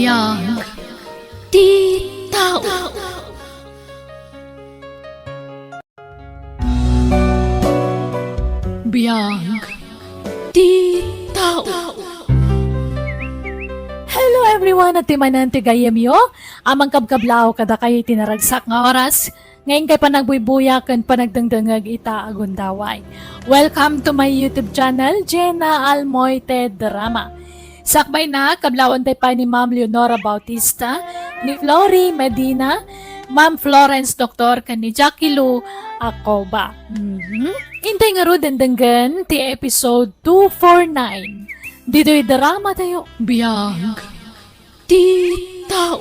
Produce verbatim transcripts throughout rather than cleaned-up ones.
Biag ti tao. Biag ti tao. Hello everyone, at timanan ti gayyemyo. Amang kabkablaw kadakayo iti naragsak nga oras. Ngayon kay panagbuybuya ken panagdengdengeg ita a gundaway. Welcome to my YouTube channel, Jenna Almoite Drama. Sakbayna, kablawan tay pay ni Ma'am Leonora Bautista, ni Flory Medina, Ma'am Florence Doctor, ken ni Jackie Lou Acoba. Mhm. Intay ngarud dengdenggen ti episode two four nine. Ditoy drama tayo, Biag ti Tao.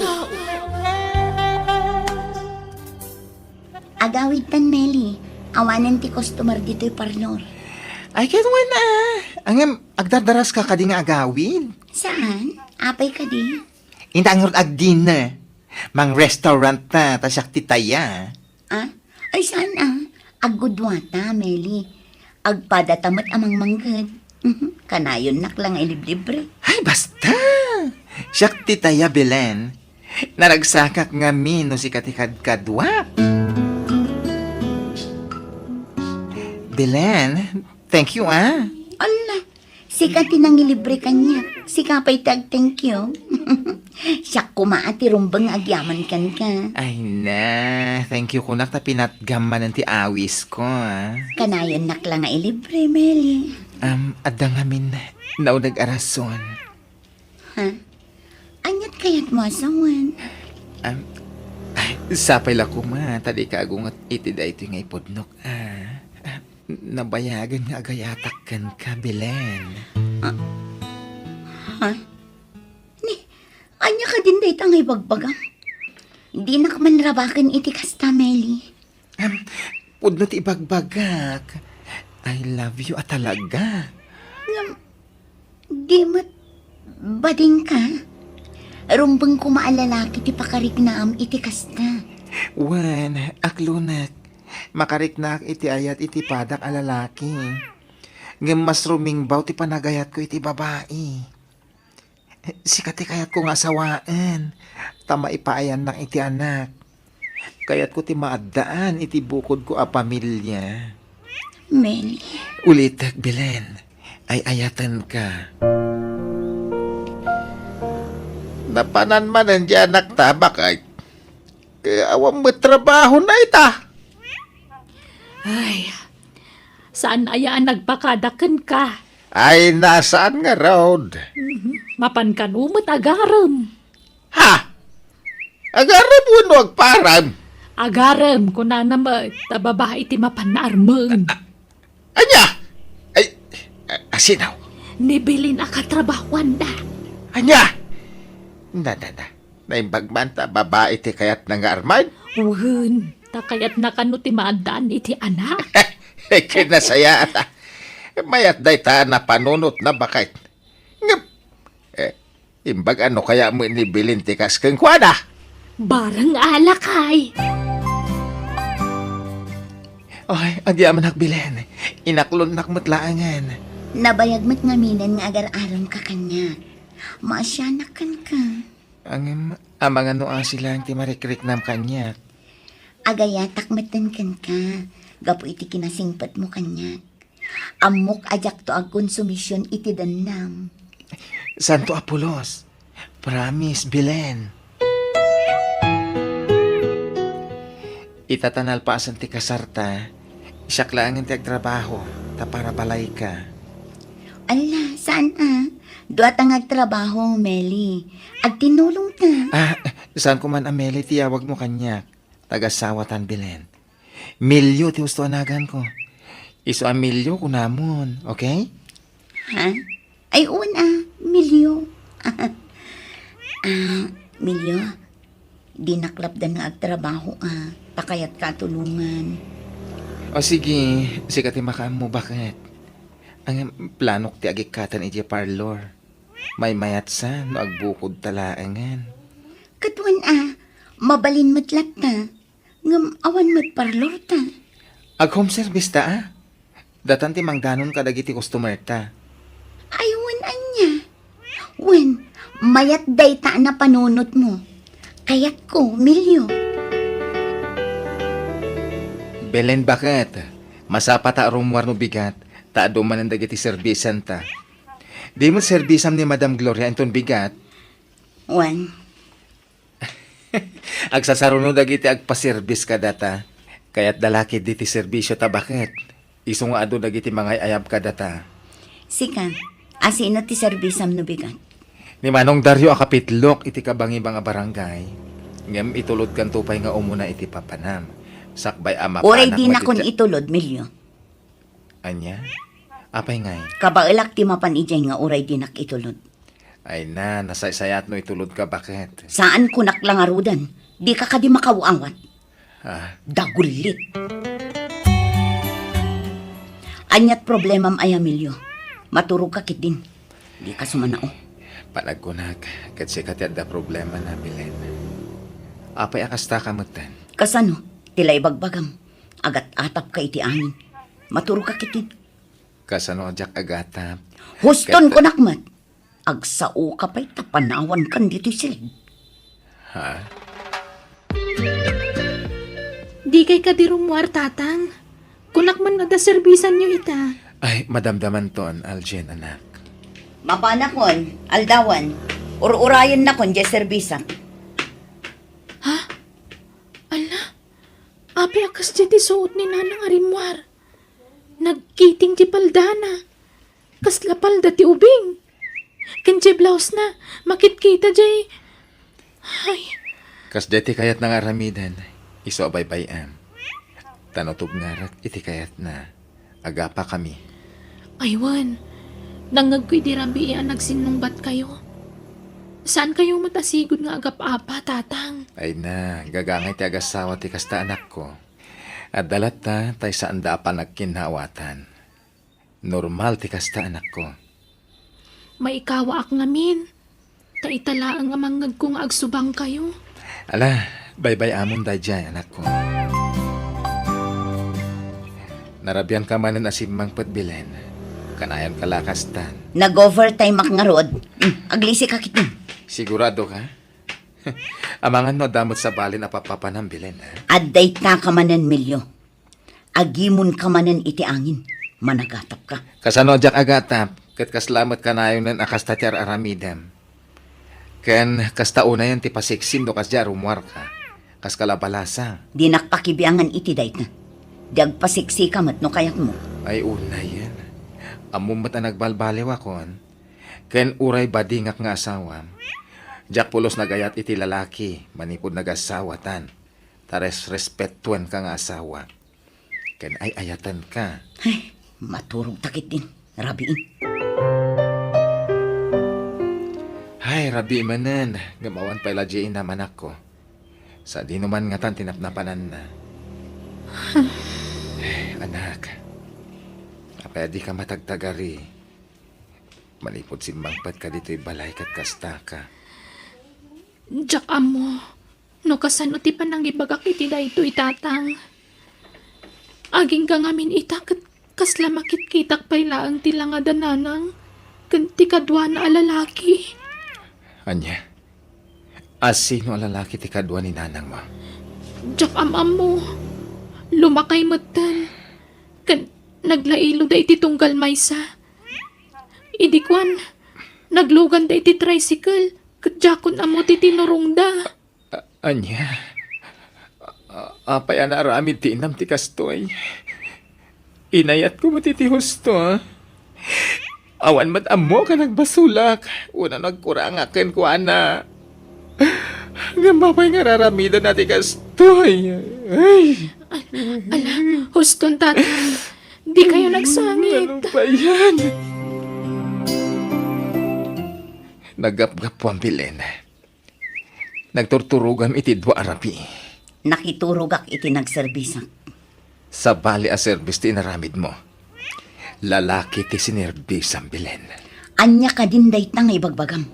Agawid tan, Meli. Awanen ti customer ditoy parlor. Ay, ket wen, ah. Ngem, agdardaraska kadi nga agawid? Saan? Apay kadi? Inta ngarud agdina. Mang-restaurant ta, ta siak ti taya. Ah? Ay, saan, ah? Agguduata, Meli. Agpadata met a mangmangged. Mhm. Kanayonnak la nga iliblibre. Ay, basta! Siak ti taya, Belen. Naragsakak ngamin no sika ti kadkaduak. Belen, thank you, ah. Ala, sika ti nangilibre kaniak. Sika pay ti ag-thank you. Siak koma a ti rumbeng nga agyaman kenka. Ay na, thank you kunak ta pinatgam manen ti awisko, ah. Kanayonnak la nga ilibre, Meli. Am, adda ngamin nauneg a rason. Ha? Aniat kayatmo a sawen? Am, ay, sapay la koma ta dika agunget iti daytoy nga ipudnok, ah. Ah, nabayagen nga agayatak kenka, Belen. Ah, ha? Ni, ania kadin dayta nga ibagbagam? Dinak man rabaken iti kasta, Meli. Em, pudno ti ibagbagak. I love you a talaga. Ngem, di met badingka? Rumbeng koma a lalaki ti pakariknaam iti kasta. Wen, aklunek. Makariknaak iti ayat iti padak a lalaki. Ngem mas rumingbaw ti panagayatko iti babai. Sika ti kayatko nga asawaen, ta maipaayannak iti anak. Kayatko ti maaddaan iti bukodko a pamilia. Meli. Ulitek, Belen, ay-ayatenka. Napanan manen ti anakta, baket. Awan met trabahona ita. Ay, saan aya a nagpakada kenka? Ay, na, saan ngarud? Mhm. Mapan kano met agarem. Ha? Agarem wenno agparem? Agarem, kunana met, ta babai ti mapan naarmen. A-, a-, ania? Ay, a-, asino? Ni Belen a katrabahoanda. Ania? Na, na, na. Naimbag man ta babai ti kayatna nga armen? Wen, ta kayatna kano ti maaddaan iti anak. Kinasayaat, ah. Mayat dayta a napanunotna, baket. Ngem, eh, imbag a no kaya met ni Belen ti kas kenkuana? Bareng a lakay. Ay, agyamanak, Belen. Inaklonnak met laengen. Nabayag met ngaminen nga agar-aremka kaniak. Maasianak kenka. Ngem, amangan no asi laeng ti marikriknam kaniak. Agayatak metten kenka, gapu iti kinasingpetmo kaniak. Ammok a diakto agkonsumision iti dennam. Santo a pulos. Promise, Belen. Ita ta nalpasen ti kasarta, siak laengen ti agtrabaho, ta para balayka. Ala, saan a? Dua ta nga agtrabaho, Meli. Agtinulong ta. Ah, saan ko man a Meli ti yawagmo kaniak? Tagasawatan, Belen. Melio ti husto a naganko. Isu a Melio kunamon, okay? Ha? Ay, wen a, Melio. Ah, Melio, dinak lapdan nga agtrabaho a, ta kayatka a tulongan. O sige, sika ti makaammo, baket. Ang planok ti agikkaten idiay parlor. Maymayatsa no agbukodta laengen. Ket wen a, mabalin met latta. Ngem awan met parlorta. Ag-home service ta, a? Datan ti mangdanon kadagiti customer ta. Ay, wen ania? Wen, Mayat dayta a napanunotmo. Kayatko, Milio. Belen, baket. Masapata a rummuar no bigat, ta adu manen dagiti serbisan ta. Di met serbisam ni Madam Gloria inton bigat. Wen. Agsasaruno dagiti agpaserbis kadata. Kayatda la ketdi ti serbisio ta baket. Isu nga adu dagiti mangay-ayab kadata. Sika, asino ti serbisam no bigat? Ni Manong Dario a kapitlok iti kabangibang a barangay. Ngem itulodkanto pay nga umuna iti papanam. Sakbay a mapanak. Uray dinakon itulod, Milio. Ania? Apay ngay? Kabaelak ti mapan idiay nga uray dinak itulod. Ay na, nasaysayat no itulodka, baket. Saan kunak la ngaruden. Dika kadi makaw-awat. Ah. Dagullit. Aniat problemam aya, Milio? Maturogka ketdin. Dika sumanao. Panagkunak, ket sika ti adda problema na, Belen. Apay a kasta ka metten? Kasano? Ti la ibagbagam. Agat-atapka iti angin. Maturogka ketdin. Kasano a diak agatap? Huston. Ket kunak met. Agsaoka pay ta panawankan ditoy siled. Ha? Dikay kadi rummuar, Tatang. Kunak man nga adda serbisanyo ita. Ay, madamdamanton, Aljen, anak. Mapanakon, aldawan. Ur-urayennakon diay serbisak. Ha? Ala, apay a kasdiay ti suot ni Nanang a rimmuar? Nagkiting ti paldana. Kasla palda ti ubing. Ken diay blouse na, makitkita diay. Ay. Kasdiay ti kayatna nga aramiden, isu a baybay-am. Ta no tugngarek iti kayatna, agapakami. Ay wen, nangngegko idi rabii a nagsinnungbatkayo. Saankayo met a sigud nga agap-apa, Tatang. Ay na, gagangay ti agassawa ti kasta, anakko. Adda latta, tay saanda a panagkinnaawatan. Normal ti kasta, anakko. Maikawaak ngamin, ta ita laeng a mangngegko nga agsubangkayo. Ala, baybay-amon daydiay, anakko. Narabianka manen a simmangpet, Belen. Kanayonka la a kastan. Nag-overtime-ak ngarud. Hmm, aglisika ketdin. Sigurado ka? Amangan no adda met sabali a papapanam, Belen, ha? Adda itaka manen, Milio. Agimonka manen iti angin, managatapka. Kasano a diak agatap, ket kasla met kanayonen a kasta ti ar-aramidem. Ken kasta unayen ti pasiksim no kasdiay a rummuarka, kas kalabalasa. Dinak pakibiangan iti dayta. Di agpasiksika met no kayatmo. Ay, unayen. Ammom met a nagbalbaliwakon. Ken uray badingak nga asawam, diak pulos nagayat iti lalaki manipud nagassawatan, ta res-, respetuenka nga asawa. Ken ay-ayatenka. Ay, maturogta ketdin. Rabiin. Ay, rabii manen. Ngem awan pay la diay inam, anakko. Sadino man ngatan ti napnapananna. Anak, apay a dika matagtagari? Manipud simmangpetka ditoy balay ket kastaka. Diak ammo no kasano ti panangibagak iti daytoy, Tatang. Agingga ngamin ita ket kasla makitkitak pay laeng ti langad a nanang ken ti kaduana a lalaki. Ania? Asino a lalaki ti kadua ni nanangmo? Diak am-ammo. Lumakay metten. Ken naglailo da iti tunggal maysa. Idi kuan, nagluganda iti tricycle, ket diakon ammo ti tinurongda. A-, ania? A-, apay a naaramid ti inam ti kastoy? Inayatko met iti husto, a? Awan met ammo a nagbasolak, wenno nagkurangak kenkuana. Ngem apay nga ar-aramidenna ti kastoy? Ay! Ala, huston, Tatang. Dikayo nagsangit. Ano ba yan? Naggapgappuam, Belen. Nagturturogam iti dua a rabii. Nakiturogak iti nagserbisak. Sabali a serbis ti inaramidmo. Lalaki ti sinerbisam, Belen. Ania kadin dayta nga ibagbagam?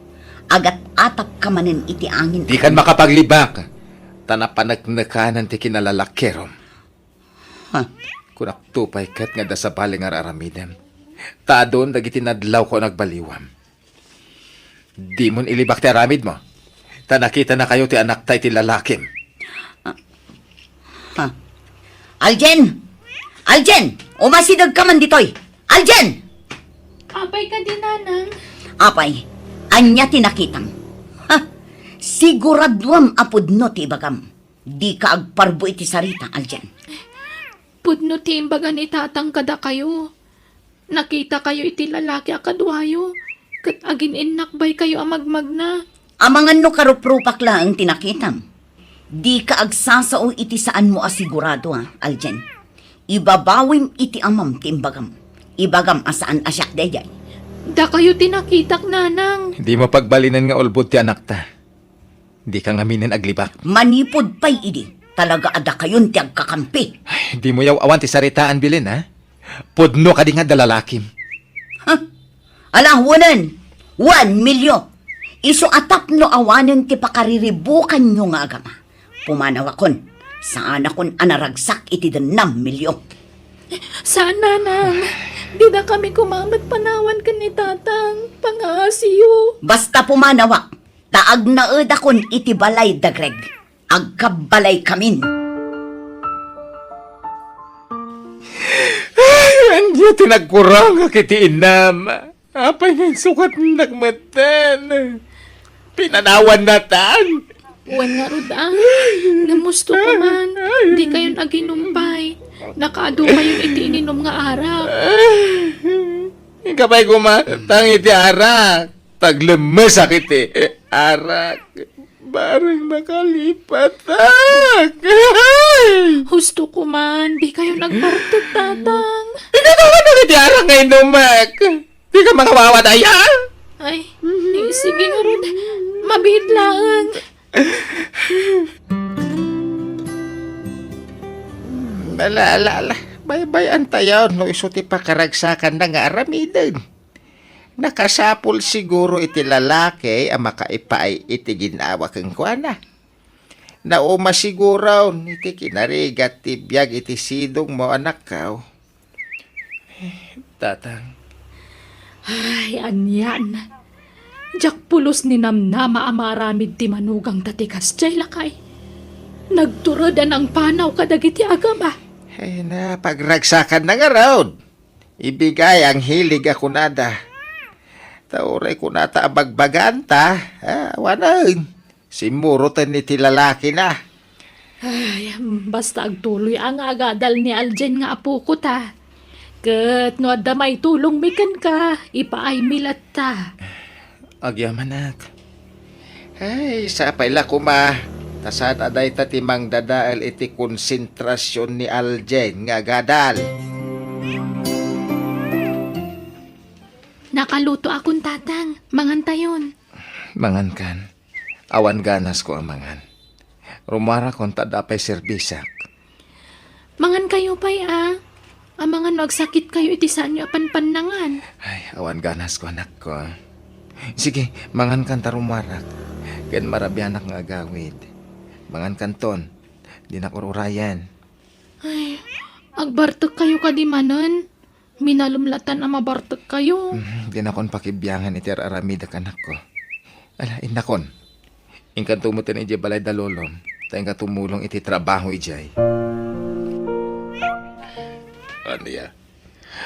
Agat-atapka manen iti angin. Dikan makapaglibak, ta napaneknekanan ti kinalalakierom. Ha? Kunakto pay ket nga adda sabali nga ar-aramidem. Ta adun dagiti nadlawko a nagbaliwam. Dimon ilibak ti aramidmo. Ta nakitanakayo ti anakta iti lalakim. Ha? Aljen! Aljen! Umasidegka man ditoy! Aljen! Apay kadi, Nanang? Apay, ania ti nakitam? Ha? Siguraduem a pudno ti ibagam. Dika agparbo iti sarita, Aljen. Pudno ti imbaga ni Tatang kadakayo. Nakitakayo iti lalaki a kaduayo, ket agin-innakbaykayo a magmagna. Amangan no karuprupak laeng ti nakitam. Dika agsasao iti saanmo a sigurado, a, Aljen. Ibabawim iti amam ti imbagam. Ibagam a saan a siak daydiay. Dakayo ti nakitak, Nanang. Dimo pagbalinen nga ulbod ti anakta. Dika ngaminen aglibak. Manipud pay idi, talaga a dakayon ti agkakampi. Ay, dimo yaw-awan ti saritaan, Belen, ha? Pudno kadi nga adda lalakim? Ha? Ala, wanen! Wen, Milio! Isu a tapno awanen ti pakariribukanyo nga agama. Pumanawakon. Saanakon a naragsak iti dennam, Milio. Saan, Nanang. Dida kami kumamet panawan ken ni Tatang. Pangaasiyo. Basta pumanawak. Ta agnaedakon iti balay da Greg. Agkabbalaykamin. Ay, ania ti nagkurangak iti innam? Apay nga insukatnak metten? Pinanawannatan? Wen ngarud, a. Namusto ko man. Dikayon aginumpay. Nakaadu kayon iti ininom nga arak. Inka pay kumatang iti arak. Taglemmesak iti arak. Bareng nakalipatak. Husto ko man, dikayon agbartek, Tatang. Ikaw naman iti arak nga inumek. Dika mangawawa daya? Ay, eh, sige ngarud. Mabiit laeng. Ala, ala, ala. Baybay-antayo no isu ti pakaragsakanna nga aramiden. Nakasapul siguro iti lalaki a makaipaay iti ginawa kenkuana. Nauma siguron iti kinarigat ti biag iti sidongmo, anakko. Tatang. Ay, anian. Diak pulos ni namnama a maaramid ti manugangta ti kasdiay, lakay. Nagtured a nangpanaw kadagiti agama. Ay, napagragsakanna ngarud. Ibigay ang hilig a kunada. Ta uray kunata a bagbaganta, a, awanen. Simmuroten iti lalakina. Ay, basta agtuloy a nga agadal ni Aljen nga apoko ta. Ket no adda maitulongmi kenka, ipaaymi latta. Agyamanak. Ay, sapay la koma, ta saan a dayta ti mangdadael iti konsentrasion ni Aljen nga agadal. Nakalutoakon, Tatang. Mangantayon. Mangankan. Awan ganasko a mangan. Rumarakon ta adda pay serbisak. Mangankayo pay, a. Amangan no agsakitkayo iti saanyo a panpannangan. Ay, awan ganasko, anakko. Sige, mangankan ta rumarak. Ken marabianak nga agawid. Mangankanton. Dinak ur-urayen. Ay, agbartekkayo kadi manen? Minalem latan a mabartekkayo. Mhm, dinakon pakibiangan iti ar-aramidek, anakko. Ala, innakon. Inkanto metten idiay balay da lolom, ta inka tumulong iti trabaho idiay. Ania?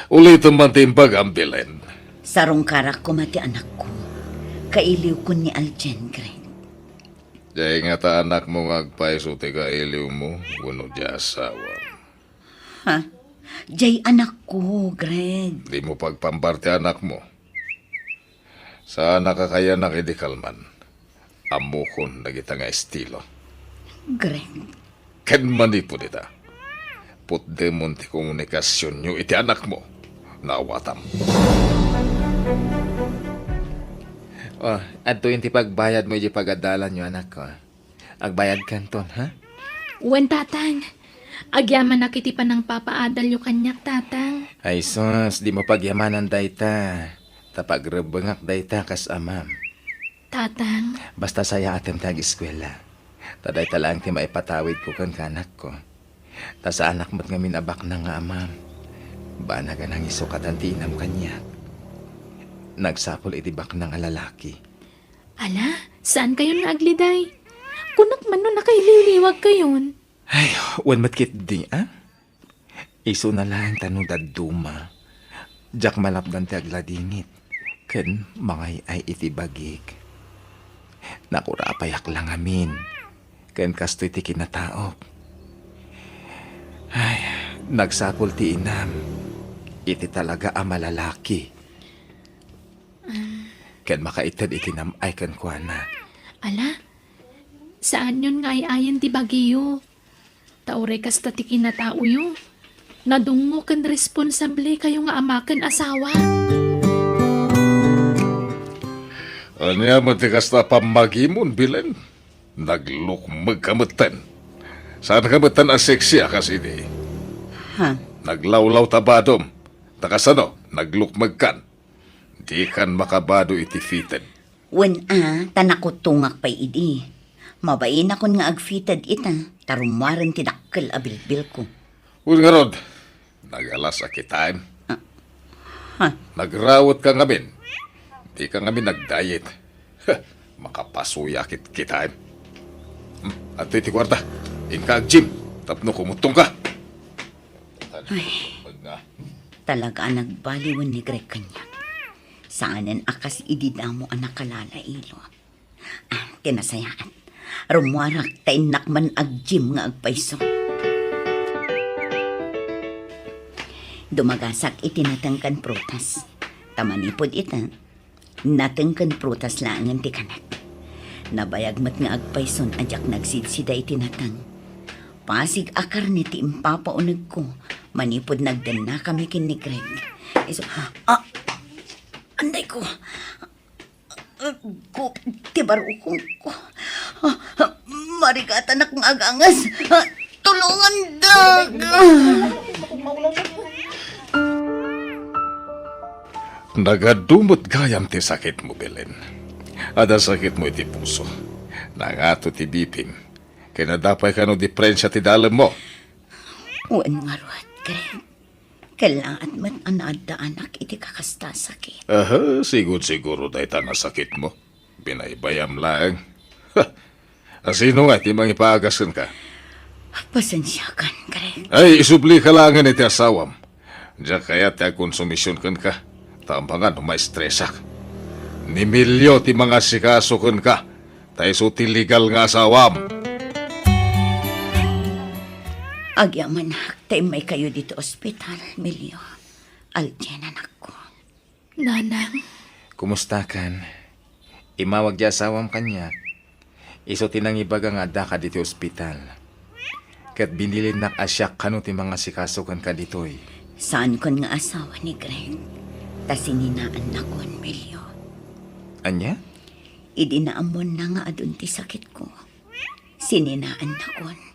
Ulitem man ti imbagam, Belen. Sarungkarak koma ti anakko. Kailiwkon ni Aljen, Greg. Diay ngata anakmo nga agpayso ti kailiwmo wenno diay asawam? Ha? Diay anakko, Greg. Dimo pagpambar ti anakmo. Saanak a kayanak idi kalman. Ammokon dagita nga estilo. Greg. Ken manipud ita, putdemon ti komunikasionyo iti anakmo. Naawatam. Oh, adtoyen ti pagbayadmo idiay pagadalanyo, anakko. Agbayadkanton, ha? Wen, Tatang. Agyamanak iti panangpapaadalyo kaniak, Tatang. Ay sus, dimo pagyamanan dayta. Ta pagrebbengak dayta kas amam. Tatang. Basta sayaatem ti agiskuela. Ta dayta laeng ti maipatawidko kenka, anakko. Ta saanak met ngamin a baknang nga amam. Banag a nangisukatan ti inam kaniak. Nagsapul iti baknang a lalaki. Ala, saan kayon nga agliday? Kunak man no nakailiwliwag kayon. Ay, wen met ketdi, a? Isuna laeng ta no dadduma, diak malapdan ti agladingit ken mangay-ay iti bagik. Nakurapayak la ngamin, ken kastoy ti kinataok. Ay, nagsapul ti inam iti talaga a malalaki. Ken makaited iti nam-ay kenkuana. Ala, saanyon nga ay-ayen ti bagiyo. Ta uray kasta ti kinataoyo, nadungngo ken responsable kayo nga ama ken asawa. Ania met ti kasta a pammagimon, Belen? Naglukmeg ka metten. Saan ka metten a sexy a kas idi? Ha? Naglawlaw ta badom. Ta kasano, naglukmeg kan? Dikan makabado iti fitted. Wen a, ta nakutongak pay idi. Mabainakon nga agfitted ita, ta rummuaren ti dakkel a bilbilko. Wen ngarud, nagalas a kitaem. Ah. Ha? Nagrawet ka ngamin. Di ka ngamin nagdiet. Heh, makapasuya kit kitaem. Hmm, adtoy ti kuarta. Inka ag-gym tapno kumutong ka. Ay, talaga a nagbaliwen ni Greg kaniak. Saanen a kas idi damo a nakalalailo. Ah, ti nasayaat. Rummuarak ta innak man ag-gym nga agpayso. Dumagasak iti natengkan prutas. Ta manipud ita, nateng ken prutas laengen ti kanek. Nabayag met nga agpayson a diak nagsidsida iti nateng. Pasig a karne ti impapaunegko manipud nagdennakami ken ni Greg. Isu, ah! Andayko! Agko ti barukongko. Ah, marigatanak nga agangas. Ah, tulongandak! Nagadu met gayam ti sakitmo, Belen. Adda sakitmo iti puso. Nangato ti B P-m. Ken adda pay kano diperensia ti dalemmo. Wen ngarud, Greg. Kellaat met a naaddaanak iti kakasta a sakit. Aha, sigud-siguro dayta nga sakitmo. Binaybayam laeng. Ha! Asino nga ti mangipaagas kenka? Pasensiakan, Greg. Ay, isublika laengen iti asawam. Diak kayat ti agkonsumision kenka. Ta amangan no maestresak. Ni Melio ti mangasikaso kenka. Ta isu ti legal nga asawam. Agyamanak ta immaykayo ditoy ospital, Melio. Aldien, anakko. Nanang. Kumustakan? Immawag ti asawam kaniak. Isu ti nangibaga nga addaka ditoy ospital. Ket binilinnak a siak kano ti mangasikaso kenka ditoy. Saankon nga asawa ni Greg. Ta sininaannakon, Melio. Ania? Idi naammoanna nga adun ti sakitko, sininaannakon.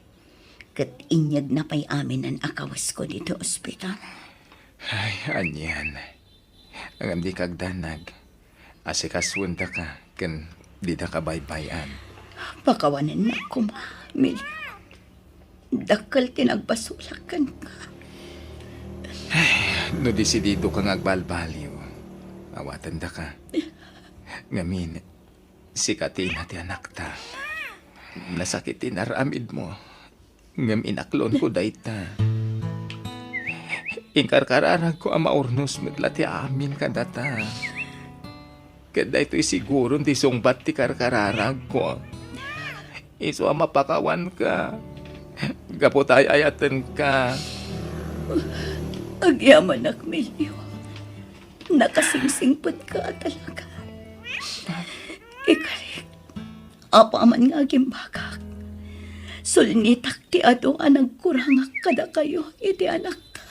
Ket inyegna pay aminen a kawesko ditoy ospital. Ay, anian. Ngem dika agdanag. Asikasuendaka ken didaka baybay-an. Pakawanennak koma, Melio. Dakkel ti nagbasolak kenka. Ay, no desididoka nga agbalbaliw, awatendaka. Ngamin, sika ti ina ti anakta. Nasakit ti inaramidmo. Ngem inaklonko dayta. Inkarkararagko a maurnos met la ti amin kadata. Ket daytoy siguron ti sungbat ti karkararagko. Isu a mapakawanka. Gapu ta ay-ayatenka. Agyamanak, Melio. Nakasingsingpetka a talaga. Ikarik, apaman nga agimbagak, sulnitak ti adu a nagkurangak kadakayo iti anakta.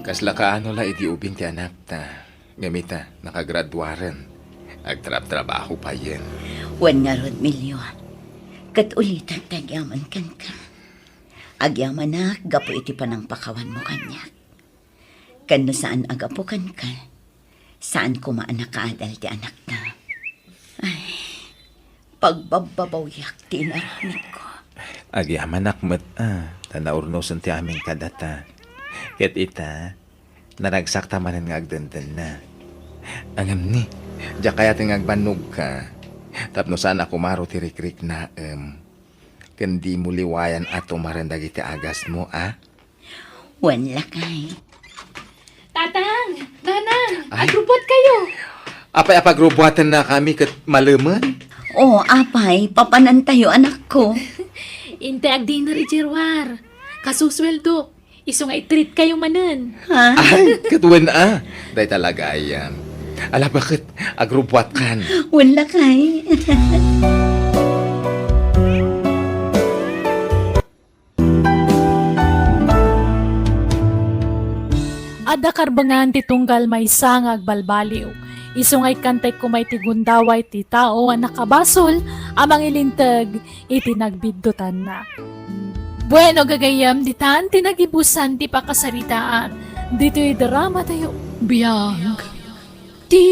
Kasla kaano la idi ubing ti anakta, ngem ita, nakagraduaren, agtrabtrabaho payen. Wen ngarud, Melio, ket ulitek ti agyaman kenka. Agyamanak gapu iti panangpakawanmo kaniak. Ken no saan a gapu kenka, saan koma a nakaadal ti anakta. Ay, pagbabbabawiak ti inaramidko. Agyamanak met a, ta naurnosen ti amin kadata. Ket ita, Naragsakta manen nga agdendenna. Ngem ni, diak kayaten nga agbannogka tapno saan a kumaro ti rikriknaem ken dimo liwayan a tumaren dagiti agasmo, a? Wen, lakay. Tatang! Nanang! Ay. Agrubbuatkayo! Apay a pagrubbuatennakami ket malemen? O, apay, papanantayo, anakko. Intay agdinner idiay ruar. Kasusweldok. Isu nga i-treatkayo manen. Ha? Ay, ket wen a. Dayta la gayam. Ala, baket, agrubbuatkan. Wen, lakay. Adda karbengan ti tunggal maysa nga agbalbaliw. Isu nga ikkantek koma iti gundaway ti tao a nakabasol a mangilinteg iti nagbiddutanna. Bueno, gagayyem, ditan ti nagibusan ti pakasaritaan. Ditoy drama tayo. Biag ti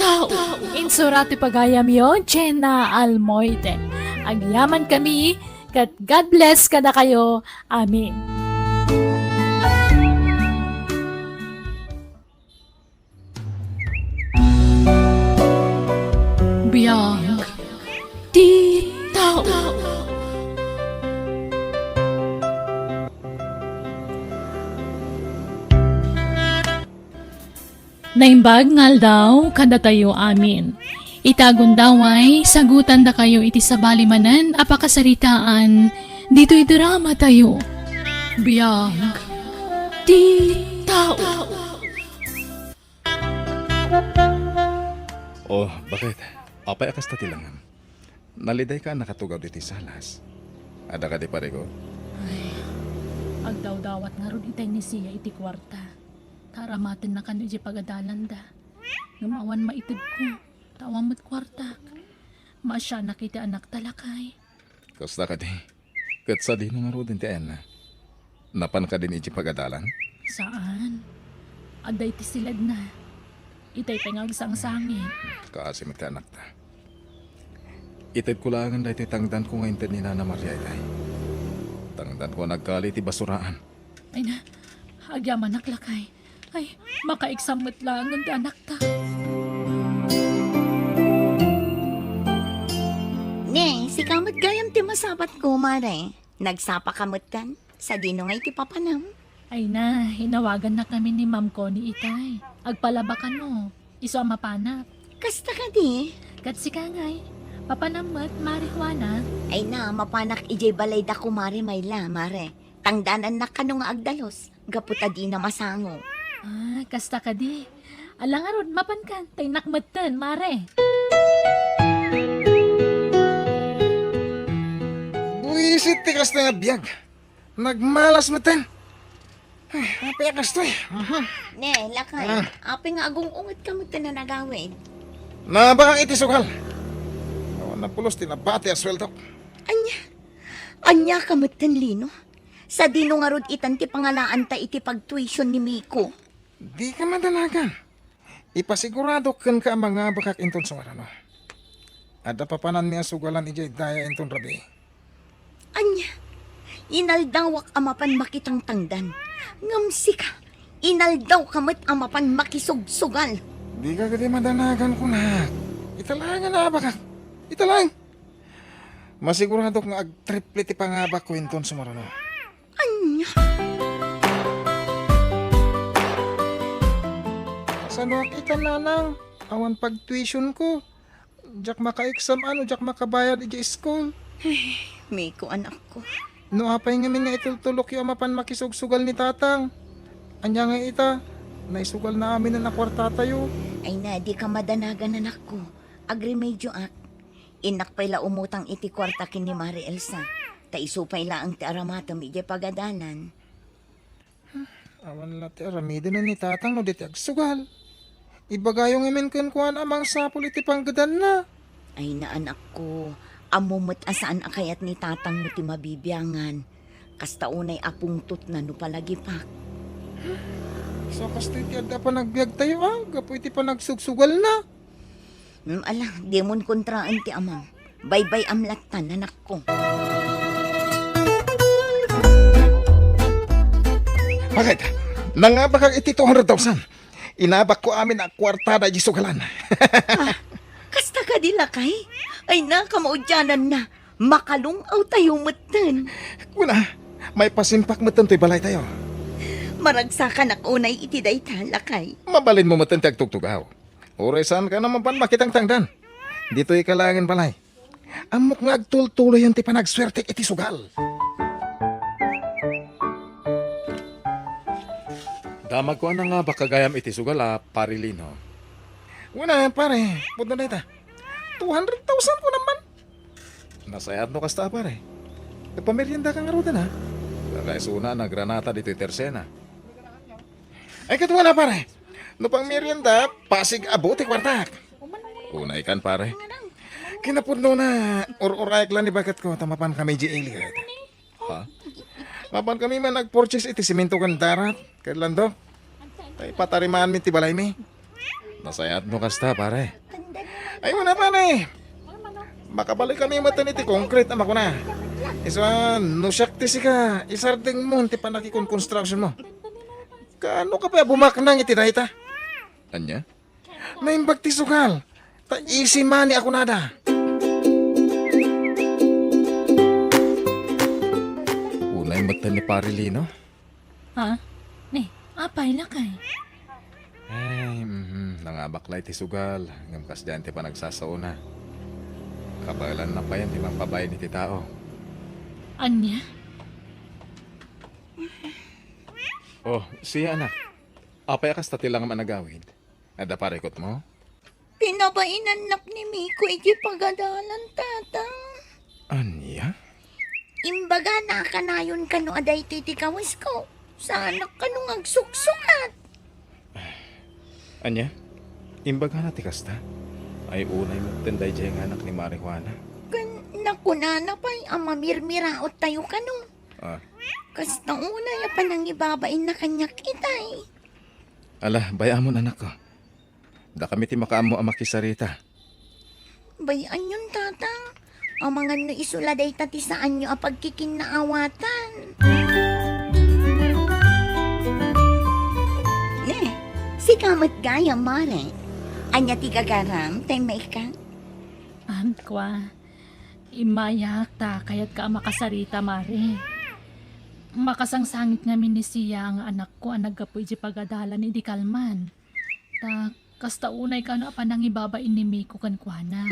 tao. Insura ti pagayamyo, Jenna Almoite. Agyamankami, ket God bless kadakayo. Amen. Biag ti tao. Naimbag nga aldaw kadatayo amin. Ita a gundaway, sagutandakayo iti sabali manen a pakasaritaan ditoy drama tayo. Biag ti tao. Oh, baket? Apay a kasta ti langam? Nalidayka a nakatugaw ditoy salas. Adda kadi parikut? Ay, agdawdawat ngarud itay ni Sia iti kuarta. Ta aramatenna kano idiay pagadalanda. Ngem awan maitedko, ta awan met kuartak. Maasianak iti anakta, lakay. Kasta kadi? Ket sadino ngaruden ti ayanna? Napan kadin idiay pagadalan? Saan. Adda iti siledna. Itay pay nga agsangsangit. Kaasi met ti anakta. Itedko laengen daytoy tangdanko nga inted ni Nana Maria itay. Tangdanko a nagkali iti basuraan. Ay na, agyamanak, lakay. Ay, makaiksam met laengen ti anakta. Ne, sika met gayam ti masabatko, Mare. Nagsapa ka metten? Sadino ngay ti papanam? Ay na, inawagannakami ni Ma'am Connie itay. Agpalaba kano. Isu a mapanak. Kasta kadi? Ket sika ngay, papanam met, Mare Juana? Ay na, mapanak idiay balayda, Kumare Mayla, Mare. Tangdanannak kano nga agdalus, gapu ta dina masango. Ah, kasta kadi? Ala ngarud, mapankan, ta innak metten, Mare. Buisit ti kasta nga biag. Nagmalas metten. Ay, apay a kastoy? Mhm. Ne, lakay, Ah. apay nga agung-ungetka metten a nagawid? Nabakak iti sugal. Awan napulos ti nabati a sueldok. Ania? Ania ka metten, Lino? Sadino ngarud itan ti pangalaanta iti pagtuition ni Miko? Dika madanagan. Ipasiguradok kenka a mangabakak inton sumarno. Adda papananmi a sugalan idiay daya inton rabii. Ania? Inaldawak a mapan makitangtangdan. Ngem sika, inaldawka met a mapan makisugsugal. Dika kadi madanagan, kunak. Ita laeng a naabakak. Ita laeng. Masiguradok nga agtriple ti pangabakko inton sumarno. Ania? Kasanoak ita, nanang? Awan pagtuitionko. Diak makaeksam no diak makabayad idiay school. Ay, Miko, anakko. No apay ngamin nga itultulokyo a mapan makisugsugal ni tatang? Ania nga ita, naisugalna aminen a kuartatayo. Ay na, dika madanagan, anakko. Agremedioak. Innak pay la umutang iti kuarta ken ni Mare Elsa, ta isu pay laeng ti aramatem idiay pagadalan. Awan la ti aramidenen ni tatang no di ti agsugal. Ibagayo ngamin kenkuana a mangsapul iti panggedanna. Ay na, anakko, ammo met a saan a kayat ni tatangmo ti mabibiangan. Kasta unay a pungtotna no palagipak. So, kastoy ti adda panagbiagtayo, a, gapu iti panagsugsugalna. Hmm, ala, dimon kontraen ti amam. Baybay-am lattan, anakko. Bakit? Nangabakak iti two hundred thousand. Inabakko amin a kuartada iti sugalan. Ah, kasta kadi, lakay? Ay, nakamaudiananna. Makalung-awtayo metten. Kuna, maipasimpak metten toy balaytayo. Maragsakanak unay iti dayta, lakay. Mabalinmo metten ti agtugtugaw. Uray saanka a mapan makitangtangdan. Ditoyka laengen balay. Ammok nga agtultuloyan ti panagsuertek iti sugal. Damagko a nangabak gayam iti sugal a, Pare Lino. Kuna, pare, pudno dayta. Two hundred thousand ko naman. Nasayaat no kasta, pare. Agpameriendaka ngaruden, ha? Kakaisuna a nagranata ditoy tersena. Ay, ket kuna, pare. No pangmerienda, pasig a buot ti kuartak. Unay kan, pare. Kinapudnona, ur-urayak la ni baketko ta mapan kami di ilit. Ha? Mapan kami man agpurchase iti simento ken darat, ken landok. Tay patarimaanmi ti balaymi. Nasayaat no kasta, pare. Ay, kuna, pare. Makabalik kami metten iti concrete a makuna. Isu a, no siak ti sika, isardengmo ti pannakikon-construction mo. Kaano ka pay a bumaknang iti dayta? Ania? Naimbag ti sugal. Ta easy money a kunada. Unay metten ni Pare Lino. Ha? Ni, apay, lakay? Ay, mhm, nangabak la iti sugal, ngem kasdiay ti panagsasaona. Kabaelanna payen ti mangpabain iti tao. Ania? Oh, siya, anak. Apay a kasta ti langam a nagawid? Adda parikutmo? Pinabainannak ni Miko iti pagadalan, Tatang. Ania? Imbagana a kanayon kano a daytoy ti kawesko. Saanak kano nga agsuksukat. Ania? Imbagana ti kasta? Ay, unay metten daydiay nga anak ni Mari Juana. Ken nakunana pay a mamirmiraottayo kano. Ah. Kasta unay a panangibabainna kaniak itay. Ala, bay-amon, anakko. Dakami ti makaammo a makisarita. Bay-anyon, Tatang. Amangan no isu la dayta ti saanyo a pagkikinnaawatan. Ne, sika met gayam, Mare. Ania ti gagaram, tay maikkan? Am, kua, immayak ta kayatka a makasarita, Mare. Makasangsangit ngamin ni Sia nga anakko a naggapu iti pagadalan idi kalman. Ta kasta unay kano a panangibabain ni Miko kenkuana.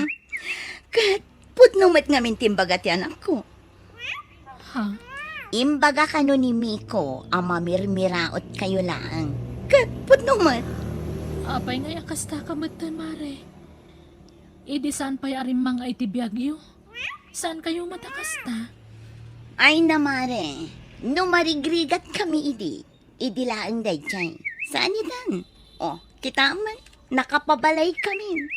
Ket pudno met ngamin ti imbaga ti anakko. Ha? Imbaga kano ni Miko a mamirmiraotkayo laeng. Ket pudno met. Apay ngay a kastaka metten, Mare? Idi saan pay a rimmang-ay ti biagyo? Saankayo met a kasta? Ay na, Mare, no marigrigatkami idi, idi laeng daydiay. Saan itan? O, kitaem, nakapabalaykamin.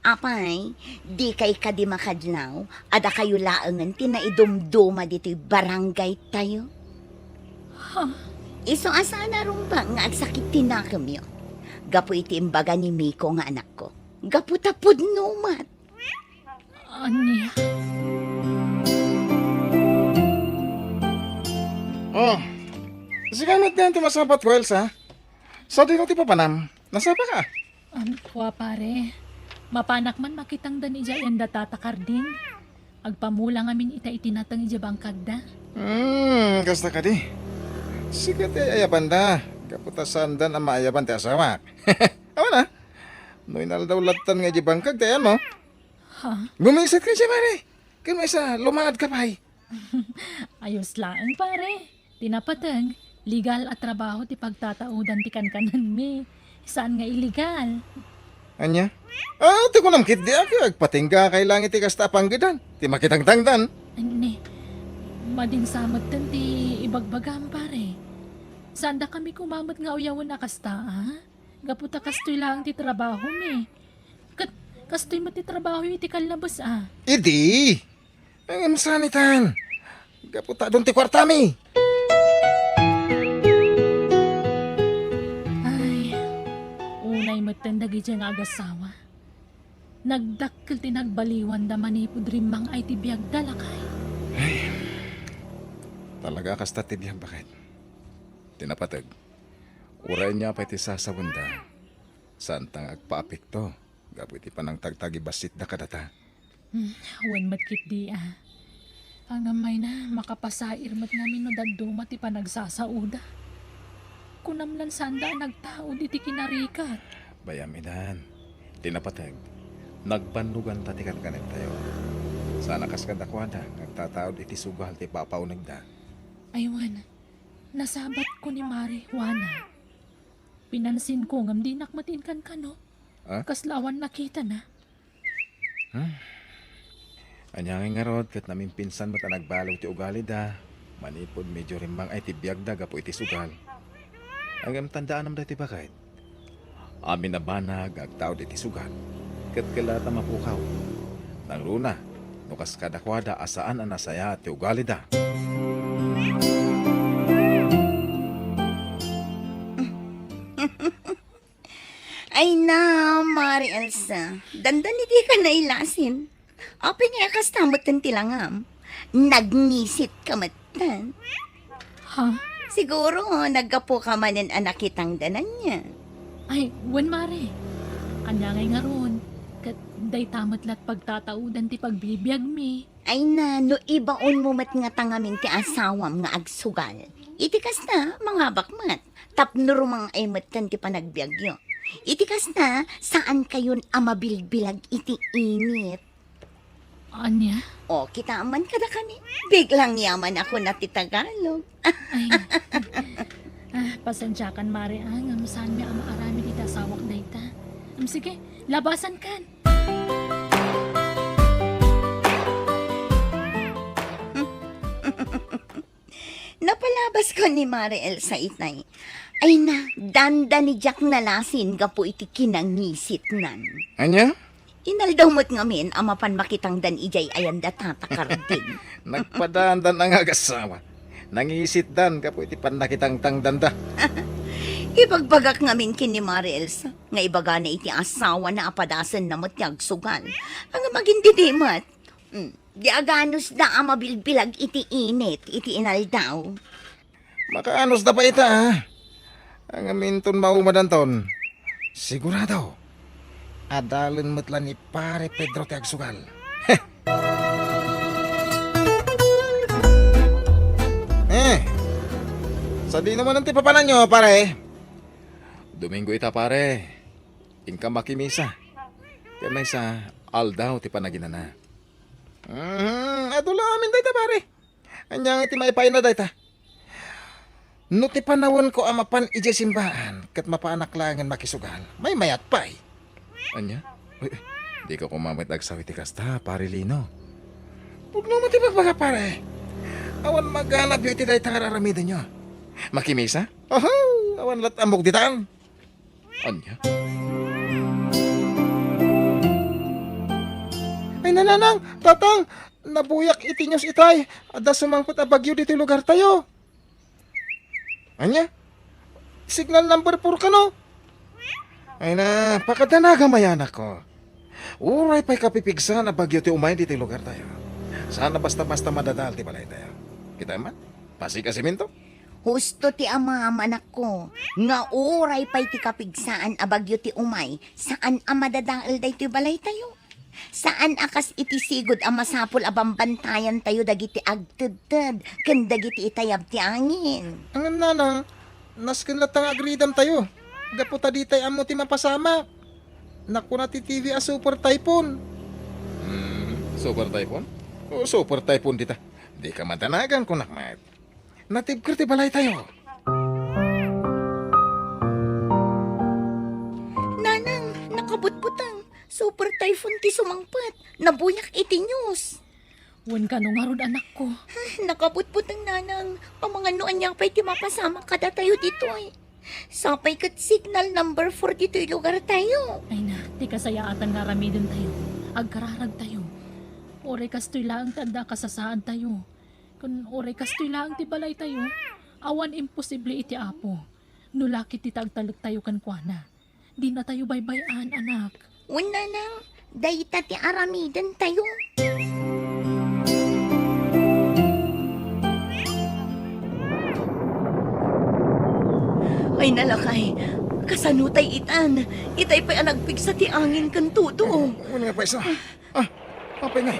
Apay, dikay kadi makadlaw, a dakayo laengen ti naidumduma ditoy barangaytayo? Ha? Isu a saan a rumbeng nga agsakit ti nakemyo. Gapu iti imbaga ni Miko nga anakko. Gapu ta pudno met. Ania? Oh, sika met ti masapatko, Elsa. Sadino ti papanam? Nasapaka? Am, kua, pare. Mapanak man makitangdan idiay anda Tata Carding. Agpamula ngamin ita iti nateng idiay bangkagda. Hmm, kasta kadi. Sika ti ayabanda. Gapu ta saandan a maayaban ti asawak. Awan a. No inaldaw lattan nga idiay bangkag ti ayanmo. Ha? Gumiset ka idiay, pare. Ken maysa, lumaad ka pay. Ayos laeng, pare. Ti napateg, legal a trabaho ti pagtataodan ti kankanenmi. Saan nga illegal. Ania? Ah, ti kunam ketdi a agpatingga kay langit ti kasta a panggedan. Ti makitangtangdan. Ni, madin sa metten ti ibagbagam, pare. Saandakami koma met nga uyawen a kasta, a? Gapu ta kastoy laeng ti trabahomi. Ket kastoy met ti trabahoyo iti kallabes, a? Idi! Ngem saan itan? Gapu ta adun ti kuartami. Ay, unay metten dagidiay nga agasawa. Nagdakkel ti nagbaliwanda manipud rimmang-ay ti biagda, lakay. Ay, talaga a kasta ti biag, baket. Ti napateg, Uray ania pay ti sasawenda, saanta nga agpaapekto gapu iti panangtagtagibassit da kadata. Hmm, wen met ketdi a. Anggamayna, makapasair met ngamin no dadduma ti panagsasaoda. Kunam lan saanda a nagtaud iti kinarikat. Bay-am idan. Ti napateg, nagbannoganta ti kankanitayo. Saan a kas kadakuada nga agtataud iti sugal ti papaunegda. Ay wen, nasabatko ni Mare Juana. Pinansinko ngem dinak met inkankano. Ah? Kasla awan nakitana. Hmm. Ania ngay ngarud ket namimpinsan met a nagbaliw ti ugalida manipud medio rimmang-ay ti biagda gapu iti sugal. Ngem tandaanam daytoy baket. Amin a banag nga agtaud iti sugal ket kelatta mapukaw. Nangruna, no kas kadakuada a saan a nasayaat ti ugalida. Ay na, Mare Elsa, dandani dika nailasin. Apay nga kasta metten ti langam? Nagngisit ka metten. Ha? Siguro, naggapu ka manen a nakitang dananya. Ay, wen, Mare. Ania ngay ngarud? Ket dayta met la't pagtataudan ti pagbibiagmi. Ay na, no ibaonmo met ngata ngamin ti asawam nga agsugal. Iti kasta, mangabak met. Tapno rumang-ay metten ti panagbiagyo. Iti kasta, saankayon a mabilbilag iti init. Ania? O, kitaem man kadakami. Biglang yaman ako na ti Tagalog. Ay. Ah, pasensiakan, Mare, a, ngem saanmi a maaramid iti asawak dayta. Em, sige, labasankan. Napalabasko ni Mare Elsa itay. Ay na, dandani diak nalasin gapu iti kinangisitnan. Ania? Inaldaw met ngamin a mapan makitangdan idiay ayan da Tata Carding. Nagpadaandan a nga agasawa. Nangisitdan gapu iti pannakitangtangdanda. Ibagbagak ngamin ken ni Mare Elsa nga ibagana iti asawana a padasenna met ti agsugal. Ngem agindidi met. Mm. Di aganusda a mabilbilag iti init iti inaldaw. Makaanusda pay ita, a. Ngem inton maumadanton, sigurado, adalen met la ni Pare Pedro ti agsugal. Heh! Eh, sadino manen ti papananyo, pare? Domingo ita, pare. Inka makimisa. Ket maysa, aldaw ti panaginana. Mhm, adu la amin dayta, pare. Ania nga ti maipaayna dayta? No ti panawenko a mapan idiay simbaan ket mapanak laengen makisugal, maymayat pay. Ania? Uy, uy, dika koma met agsaw iti kasta, Pare Lino. Pudno met ti bagbaga, pare. Awan maganabyo iti dayta nga ar-aramidenyo. Makimisa? Oho, awan lat ammok ditan. Ania? Ay, nanang, tatang, nabuyak iti news itay. Adda sumangpet a bagyo ditoy lugartayo. Ania? Signal number four kano? Ay na, pakadanaga mayanak ko. Uray pay kapipigsaan a bagyo ti umay ditoy lugartayo. Saan a basta-basta madadael ti balaytayo. Kita man? Pasig a semento? Husto ti amam, anakko, nga uray pay ti kapigsaan a bagyo ti umay, saan a madadael daytoy balaytayo. Saan a kas iti sigud a masapul a bambantayantayo dagiti agtedted ken dagiti itayab ti angin. Ngem, nanang, nasken latta nga agridamtayo, gapu ta ditay ammo ti mapasamak. Nakuna ti T V a super typhoon. Hmm, super typhoon? O, super typhoon dita. Dika madanagan, kunak met. Natibker ti balaytayo. Nanang, nakabutbuteng. Super typhoon ti sumangpet. Nabuyak iti news. Wen kano ngarud, anakko? Nakabutbuteng, nanang. Amangan no ania pay ti mapasamak kadatayo ditoy. Sapay ket signal number four ditoy lugartayo. Ay na, ti kasayaatan nga aramidentayo. Agkararagtayo. Uray kastoy laeng ti adda a kasasaadtayo. Ken uray kastoy laeng ti balaytayo, awan imposible iti Apo. No la ketdi ta agtalektayo kenkuana, dinatayo baybay-an, anak. Wen, nanang, dayta ti aramidentayo. Ay, Nalakay, kasano tay itan? Itay pay a nagpigsa ti angin ken tudo. Wen nga pay sa. Ah, apay ngay?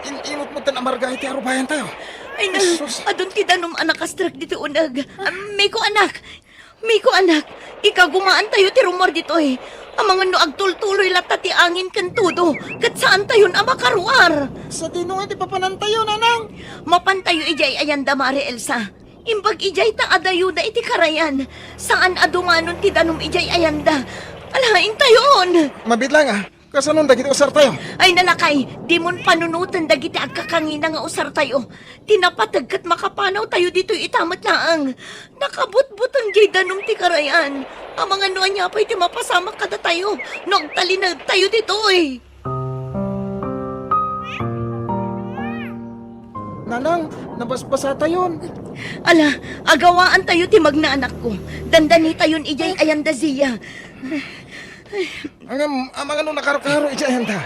In-inot mo tan amarga iti arubayantayo. Ay na, Jesus. Adun ti danum a nakastrek ditoy uneg. Ah, Miko, anak. Miko, anak, ikagumaantayo ti rummuar ditoy. Amangan no agtultuloy latta ti angin ken tudo, ket saantayon a makaruar. Sadino nga ti papanantayo, Nanang? Mapantayo idiay ayanda, Mare Elsa. Imbag idiay ta adayoda iti karayan. Saan a dumanon ti danum idiay ayanda. Alaentayon. Mabiit laeng, ah. Kasanon dagiti usartayo? Ay, nalakay, dimon panunoten dagiti agkakangina nga usartayo. Ti napateg ket makapanawtayo ditoy ita met laeng. Nakabutbuteng diay danum ti karayan. Amangan no ania pay ti mapasamak kadatayo no agtalinaedtayo ditoy. Nanang, nabasbasatayon. Ala, agawaantayo ti magnaanakko. Dandanitayon idiay ayanda, Zia. Ngem, amangan no nakarkaro idiay ayanda.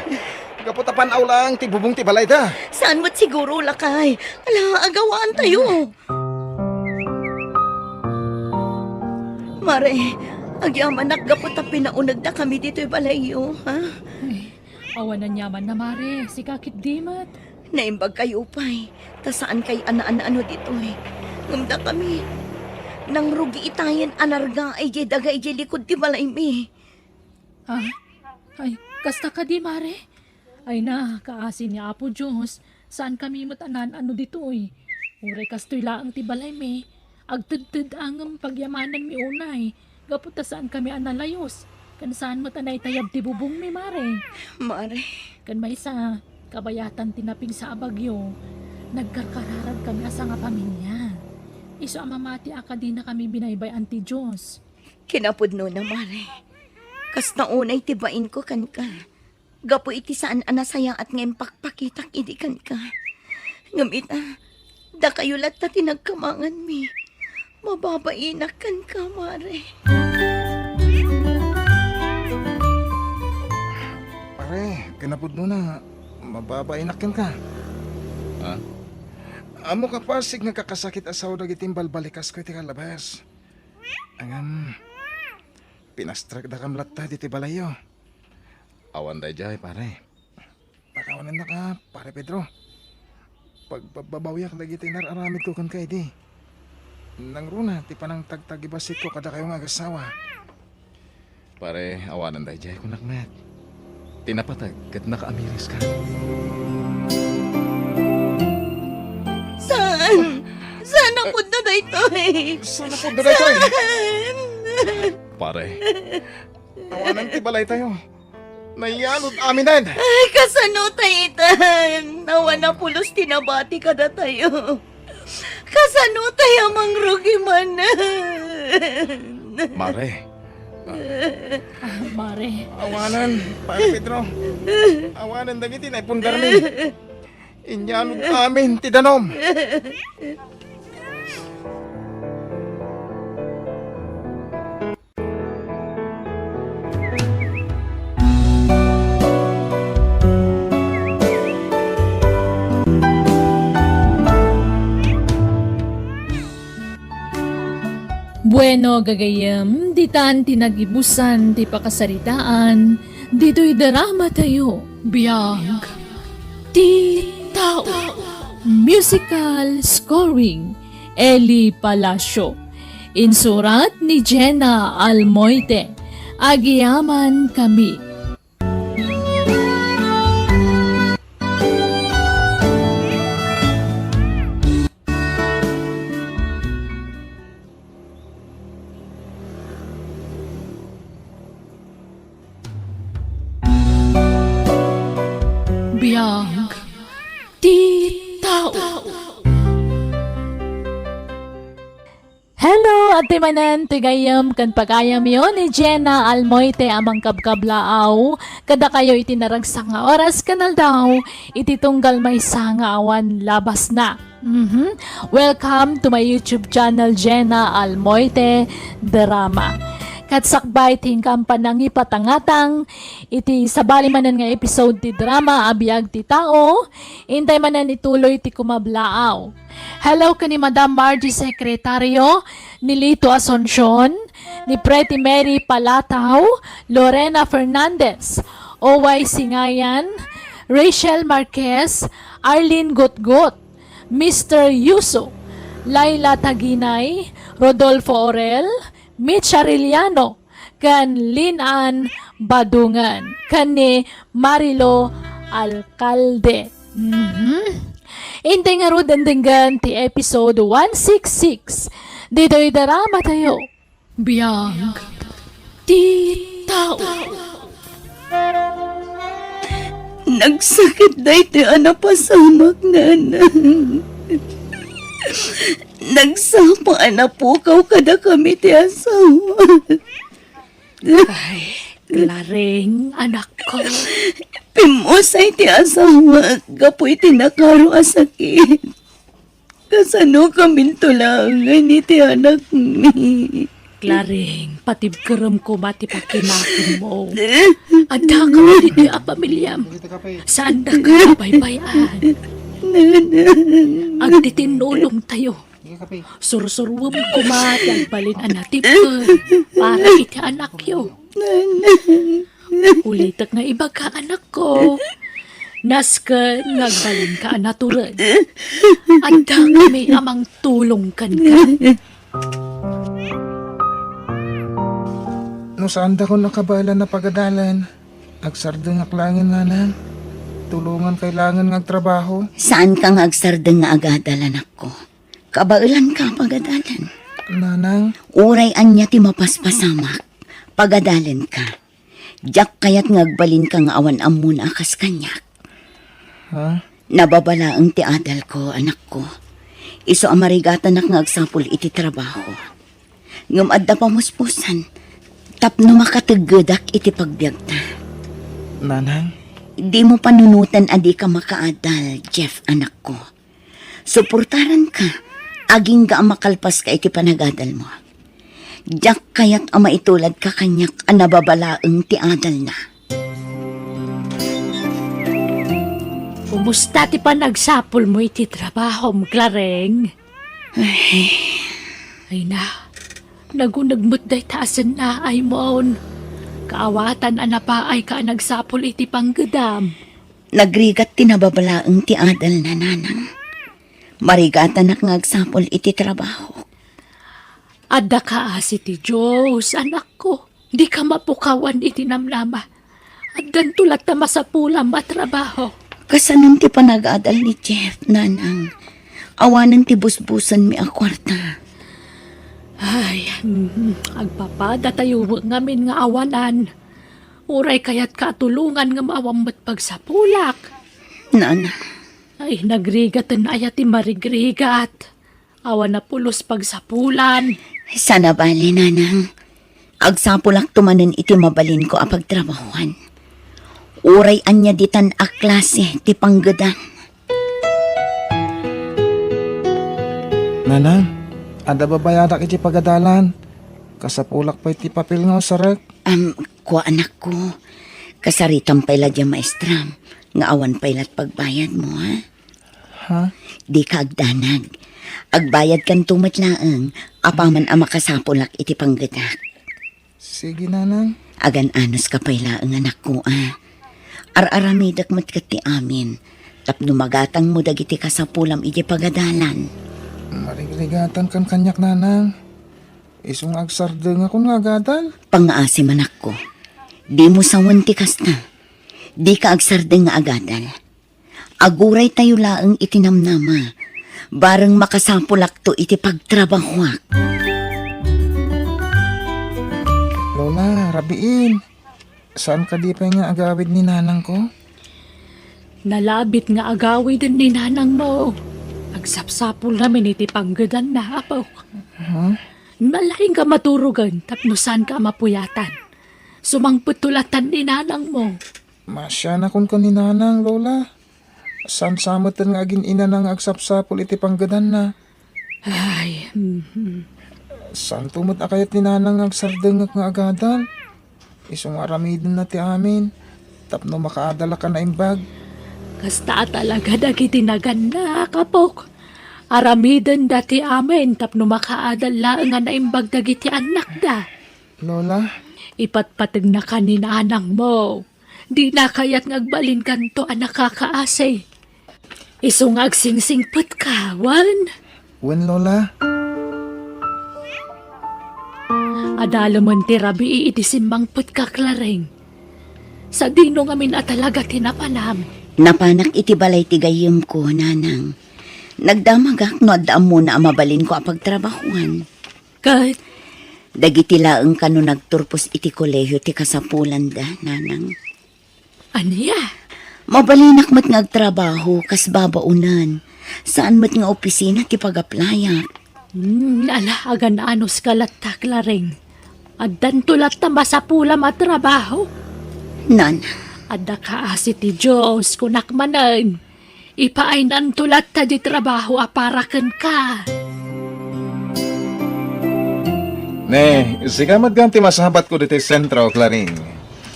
Gapu ta pan-aw laeng ti bubong ti balayda. Saan met siguro, lakay? Ala, agawaantayo. Mare, agyamanak gapu ta pinaunegdakami ditoy balayyo, ha? Ay, awan aniamanna, Mare. Sika ketdi met. Naimbagkayo pay, ta saankay a naan-ano ditoy. Ngem dakami, nangrugi itayen a nargaay diay daga idiay likud ti balaymi. Ah? Ay, kasta kadi, Mare? Ay na, kaasi ni Apo Dios, saankami met a naan-ano ditoy. Uray kastoy laeng ti balaymi, agtedted-a ngem pagyamananmi unay, gapu ta saankami a nalayus, ken saan met a naitayab ti bubongmi, Mare. Mare. Ken maysa, kabayatan ti napigsa a bagyo, nagkarkararagkami a sangapamilia. Isu a mamati a kadinakami binaybay-an ti Dios. Kinapudnona, Mare. Kasta unay ti bainko kenka. Gapu iti saan a nasayaat nga impakpakitak idi kenka. Ngem ita, dakayo latta ti nagkamanganmi. Mababainak kenka, Mare. Mare, kinapudnona, mababainak kenka. Ha? Ammok a pasig nga kakasakit a sao dagiti imbalbalikasko iti kallabas. Ngem, pinastrekdakam latta ditoy balayyo. Awan daydiay, pare. Pakawanennaka, Pare Pedro. Pagbabbabawyak dagiti inar-aramidko kenka idi. Nangruna ti panangtagtagibasitko kadakayo nga agassawa. Pare, awanen daydiay, kunak met. Ti napateg ket nakaamiriska. Saan? Saan a pudno daytoy? Saan a pudno daytoy? Saan? Pare, awanen ti balaytayo. Nayanod aminen. Ay, kasano tay itan? Awan a pulos ti nabati kadatayo. Kasano tay a mangrugi manen? Mare. Ah, Mare. Awanen, Pare Pedro. Awanen dagiti naipundarmi. Inyanod amin ti danum. Bueno, gagayyem, ditan ti nagibusan ti pakasaritaan ditoy dramatayo. Biag ti tao. Musical scoring, Eli Palacio. Insurat ni Jenna Almoite. Agyamankami. Biag ti tao. Hello, adtoy manen ti gayyem ken pagayamyo ni Jenna Almoite a mangkabkablaaw kadakayo iti naragsak nga oras ken aldaw iti tunggal maysa nga awan labasna. Mhm. Welcome to my YouTube channel, Jenna Almoite Drama. Ket sakbay ti inka panangipatangatang iti sabali manen nga episode ti drama a Biag ti Tao, intay manen ituloy ti kumablaaw. Hello ken ni Madam Margie Secretario, ni Lito Asuncion, ni Pretty Mary Palataw, Lorena Fernandez, Oway Singayan, Rachel Marquez, Arlene Gutgut, Mister Yuso, Laila Taginay, Rodolfo Orel, Mitch Arellano, ken Lin Ann Badungan, ken ni Marilo Alcalde. Mhm. Intay ngarud denggen ti episode one six six ditoy drama tayo. Biag ti tao. Nagsakit daytoy a napasamak, Nanang. Nagsapa a napukaw kadakami ti asawa. Ay, Claring, anakko. Pimmusay ti asawa gapu iti nakaro a sakit. Kasano kaminto laeng iti anakmi? Claring, patibkerem koma ti pakinakenmo. Adda ka ditoy a pamiliam. Saanda ka baybay-an. Nanang. Agtitinnulong tayo. Sursuruem koma ti agbalin a natibker para iti anakyo. Nanang. Ulitek nga ibaga, anakko. Nasken nga agbalinka a natured. Adda kami a mangtulong kenka. No saandakon a kabaelan a pagadalen, agsardengak laengen, Nanang. Tulongankay laengen nga agtrabaho. Saanka nga agsardeng nga agadal, anakko. Kabaelanka a pagadalen. Nanang. Uray ania ti mapaspasamak, pagadalenka. Diak kayat nga agbalinka nga awan ammona a kas kaniak. Ha? Nababa laeng ti adalko, anakko. Isu a marigatanak nga agsapul iti trabaho. Ngem adda pamuspusan tapno makateggedak iti pagbiagta. Nanang? Dimo panunoten a dika makaadal, Jeff, anakko. Suportaranka, agingga a makalpaska iti panagadalmo. Diak kayat a maituladka kaniak a nababa laeng ti adalna. Kumusta ti panagsapulmo iti trabahom, Claring? Ay. Ay na, naguneg met dayta a sennaaymo. Kaawatan a napaayka a nagsapul iti panggedam. Nagrigat ti nababa laeng ti adalna, Nanang. Marigatanak nga agsapul iti trabaho. Adda kaasi ti Dios, anakko. Dika mapukawan iti namnama. Addanto latta masapulam a trabaho. Kasanon ti panagadal ni Jeff, Nanang? Awanen ti busbusenmi a kuarta. Ay, mm, agpapadatayo ngamin nga awanan. Uray kayatka a tulongan ngem awan met pagsapulak. Nanang. Ay, nagrigaten aya ti marigrigat. Awan a pulos pagsapulan. Saan a bale, Nanang. Agsapulakto manen iti mabalinko a pagtrabahoan. Uray ania ditan a klase ti panggedan. Nanang, adda babayadak iti pagadalan. Kasapulak pay ti papel nga usarek. Am, kua, anakko. Kasaritam pay la dia maestram nga awan pay lat pagbayadmo, ha? Ha? Dika agdanag. Agbayadkanto met laeng apaman a makasapulak iti panggedak. Sige, Nanang. Agan-anuska pay laeng, anakko, a. Ar-aramidek met ket ti amin tapno magatangmo dagiti kasapulam iti pagadalan. Marigrigatankan kaniak, Nanang. Isu nga agsardengakon nga agadal. Pangngaasim, anakko. Dimo sawen ti kasta. Dika agsardeng nga agadal. Aguraytayo laeng iti namnama. Bareng makasapulakto iti pagtrabahoak. Lola, rabiin. Saan kadi pay nga agawid ni nanangko? Nalabit nga agawiden ni nanangmo. Agsapsapulnamin iti panggedanna, apo. Ha? Nalaing ka maturogen tapno saanka a mapuyatan. Sumangpetto latan ni nanangmo. Masianakon ken ni nanang, Lola. Saan sa metten nga agin-inana nga agsapsapul iti panggedanna. Ay, mhm. Saanto met a kayat ni Nanang nga agsardengek nga agadal. Isu nga aramidenna ti amin tapno makaadalak a naimbag. Kasta a talaga dagiti nagannak, apok. Aramidenda ti amin tapno makaadal laeng a naimbag dagiti annakda. Lola? Ipatpategnaka ni nanangmo. Dina kayat nga agbalinkanto a nakakaasi. Isu nga agsingsingpetka, wen? Wen, Lola. Adalemen ti rabii idi simmangpetka, Claring. Sadino ngamin a talaga ti napanam? Napanak iti balay ti gayyemko, Nanang. Nagdamagak no adda ammona a mabalinko a pagtrabahoan. Ket? Dagiti laeng kano nagturpos iti kolehio ti kasapulanda, Nanang. Ania? Mabalinak met nga agtrabaho kas babaonan. Saan met nga opisina ti pagaplayak. Hmm, ala, agan-anos ka latta, Claring. Addanto latta masapulam a trabaho. Nanang. Adda kaasi ti Dios, kunak manen. Ipaaynanto latta di trabaho a para kenka. Ne, sika met gayam ti masabatko ditoy sentro, Claring.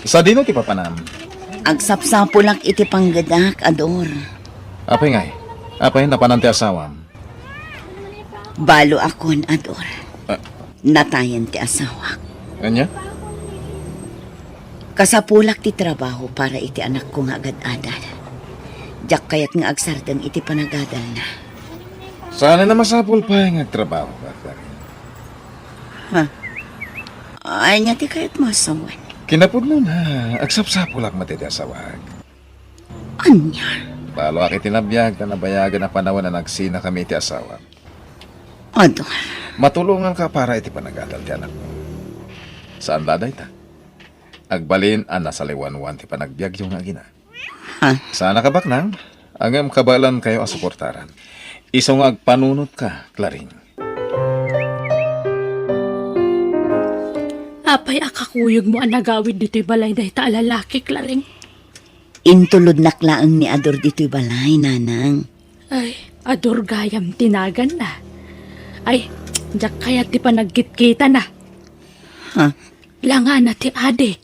Sadino ti papanam? Agsapsapulak iti panggedak, Ador. Apay ngay? Apay, napanan ti asawam? Baloakon, Ador. Ah. Natayen ti asawak. Ania? Kasapulak ti trabaho para iti anakko nga agad-adal. Diak kayat nga agsardeng iti panagadalna. Saan a masapul pay nga agtrabaho, Claring. Ha? Ania ti kayatmo a sawen? Kinapudnona, agsapsapulak met iti asawak. Ania? Baloak iti nabiag ta nabayagen a panawen a nagsinakami iti asawak. Adu. Matulonganka para iti panagadal ti anakmo. Saan la dayta? Agbalin a nasaliwanwan ti panagbiagyo nga agina. Ha? Saan a kabaknang? Ngem kabaelankayo a suportaran. Isu nga agpanunotka, Claring. Apay a kakuyogmo a nagawid ditoy balay dayta a lalaki, Claring? Intulodnak laeng ni Ador ditoy balay, Nanang. Ay, Ador gayam ti naganna. Ay, diak kayat ti panagkitkitana. Ha? Langana ti adik.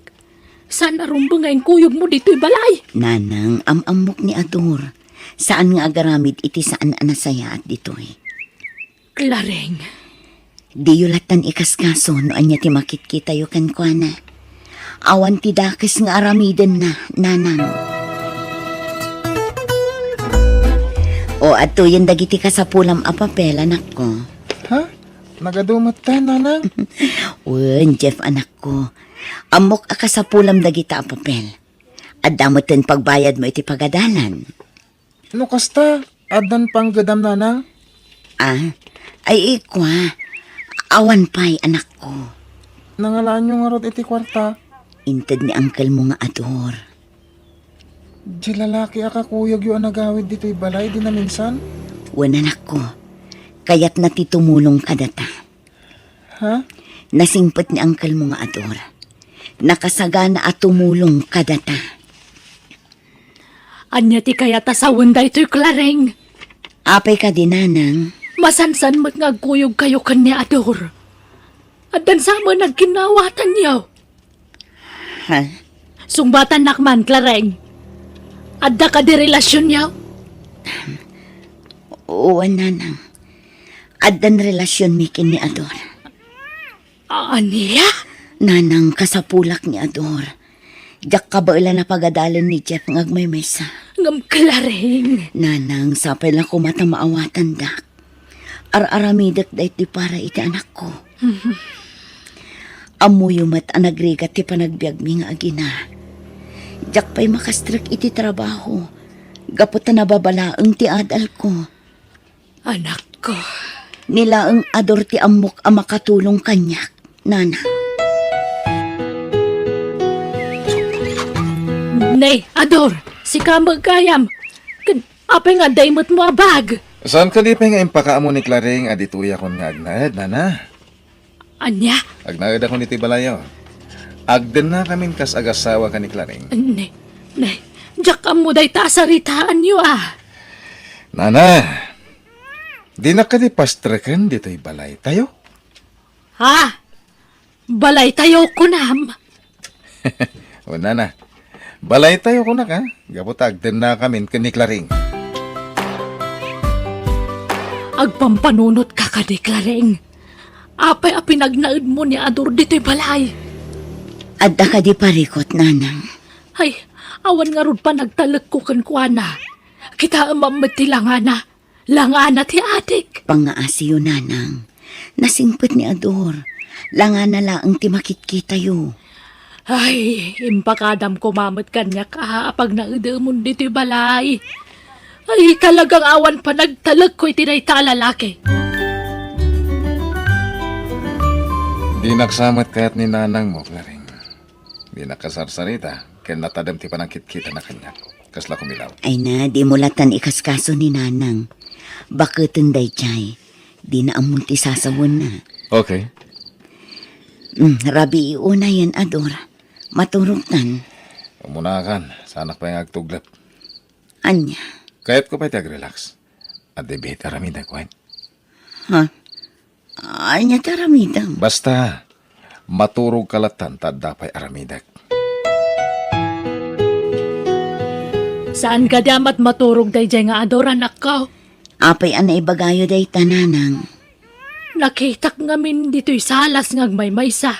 Saan a rumbeng nga inkuyogmo ditoy balay? Nanang, am-ammok ni Ador. Saan nga agaramid iti saan a nasayaat ditoy. Claring. Diyo lattan ikaskaso no ania ti makitkitayo kenkuana. Awan ti dakes nga aramidenna, Nanang. O, adtoyen dagiti kasapulam a papel, anakko. Ha? Nagadu metten, Nanang? Wen, Jeff, anakko. Ammok a kasapulam dagita a papel. Adda metten pagbayadmo iti pagadalan. No kasta, addan panggedam, Nanang? Ah, ay, ikua. Awan pay, anakko. Nangalaanyo ngarud iti kuarta? Inted ni angkelmo nga Ador. Di lalaki a kakuyogyo a nagawid ditoy balay idi naminsan? Wen, anakko. Kayatna ti tumulong kadata. Ha? Nasingpet ni angkelmo nga Ador. Nakasagana a tumulong kadata. Ania ti kayat a sawen daytoy, Claring? Apay kadi, Nanang? Masansan met nga agkuyogkayo ken ni Ador. Addan sa met nagkinnawatanyo. Ha? Sungbatannak man, Claring. Adda kadi relasionyo? Wen, Nanang. Addan relasionmi ken ni Ador. Ania? Nanang, kasapulak ni Ador. Diak kabaelan a pagadalen ni Jeff nga agmaymaysa. Ngem, Claring. Nanang, sapay la koma ta maawatandak. Ar-aramidek daytoy para iti anakko. Ammoyo met a nagrigat ti panagbiagmi nga agina. Diak pay makastrek iti trabaho, gapu ta nababalaeng ti adalko. Anakko. Ni laeng Ador ti ammok a makatulong kaniak, Nanang. Nay, Ador, sika met gayam. Ken apay nga adda imetmo a bag? Saan kadi pay nga impakaammo ni Claring a ditoyakon nga agnaed, Nana? Ania? Agnaedakon iti balayo. Agdennakamin kas agasawa ken ni Claring. Ne, ne, diak ammo dayta a saritaanyo, a. Nana, dinak kadi pastreken ditoy balaytayo? Ha? Balaytayo, kunam? O, nana. Balaytayo, kunak, ha? Gapu ta agdennakamin ken ni Claring. Agpampanunotka kadi, Claring? Apay a pinagnaedmo ni Ador ditoy balay? Adda kadi parikut, nanang? Ay, awan ngarud panagtalekko kenkuana. Kitaem met ti langana. Langana ti adik. Pangngaasiyo, nanang. Nasingpet ni Ador. Langana laeng ti makitkitayo. Ay, impakadam koma met kaniak a pagnaedemon ditoy balay. Ay, talagang awan panagtalekko iti dayta a lalaki. Dinak sa met kayat ni nanangmo, Claring. Dinak kasarsarita ken natadem ti panangkitkitana kaniak. Kasla kumilaw. Ay na, dimo latan ikaskaso ni nanang. Baketen daydiay. Dina ammon ti sasawenna. Okay. Mm, rabii unayen, Ador. Maturogtan. Umunakan, saanak pay nga agtuglep. Ania? Kayatko pay ti agrelax. Adda biit aramidek, wen? Ha? Ania ti aramidem? Basta, maturogka latan ta adda pay aramidek. Saan kadi a met maturog daydiay nga Ador, anakko? Apay a naibagayo dayta, nanang? Nakitak ngamin ditoy salas nga agmaymaysa.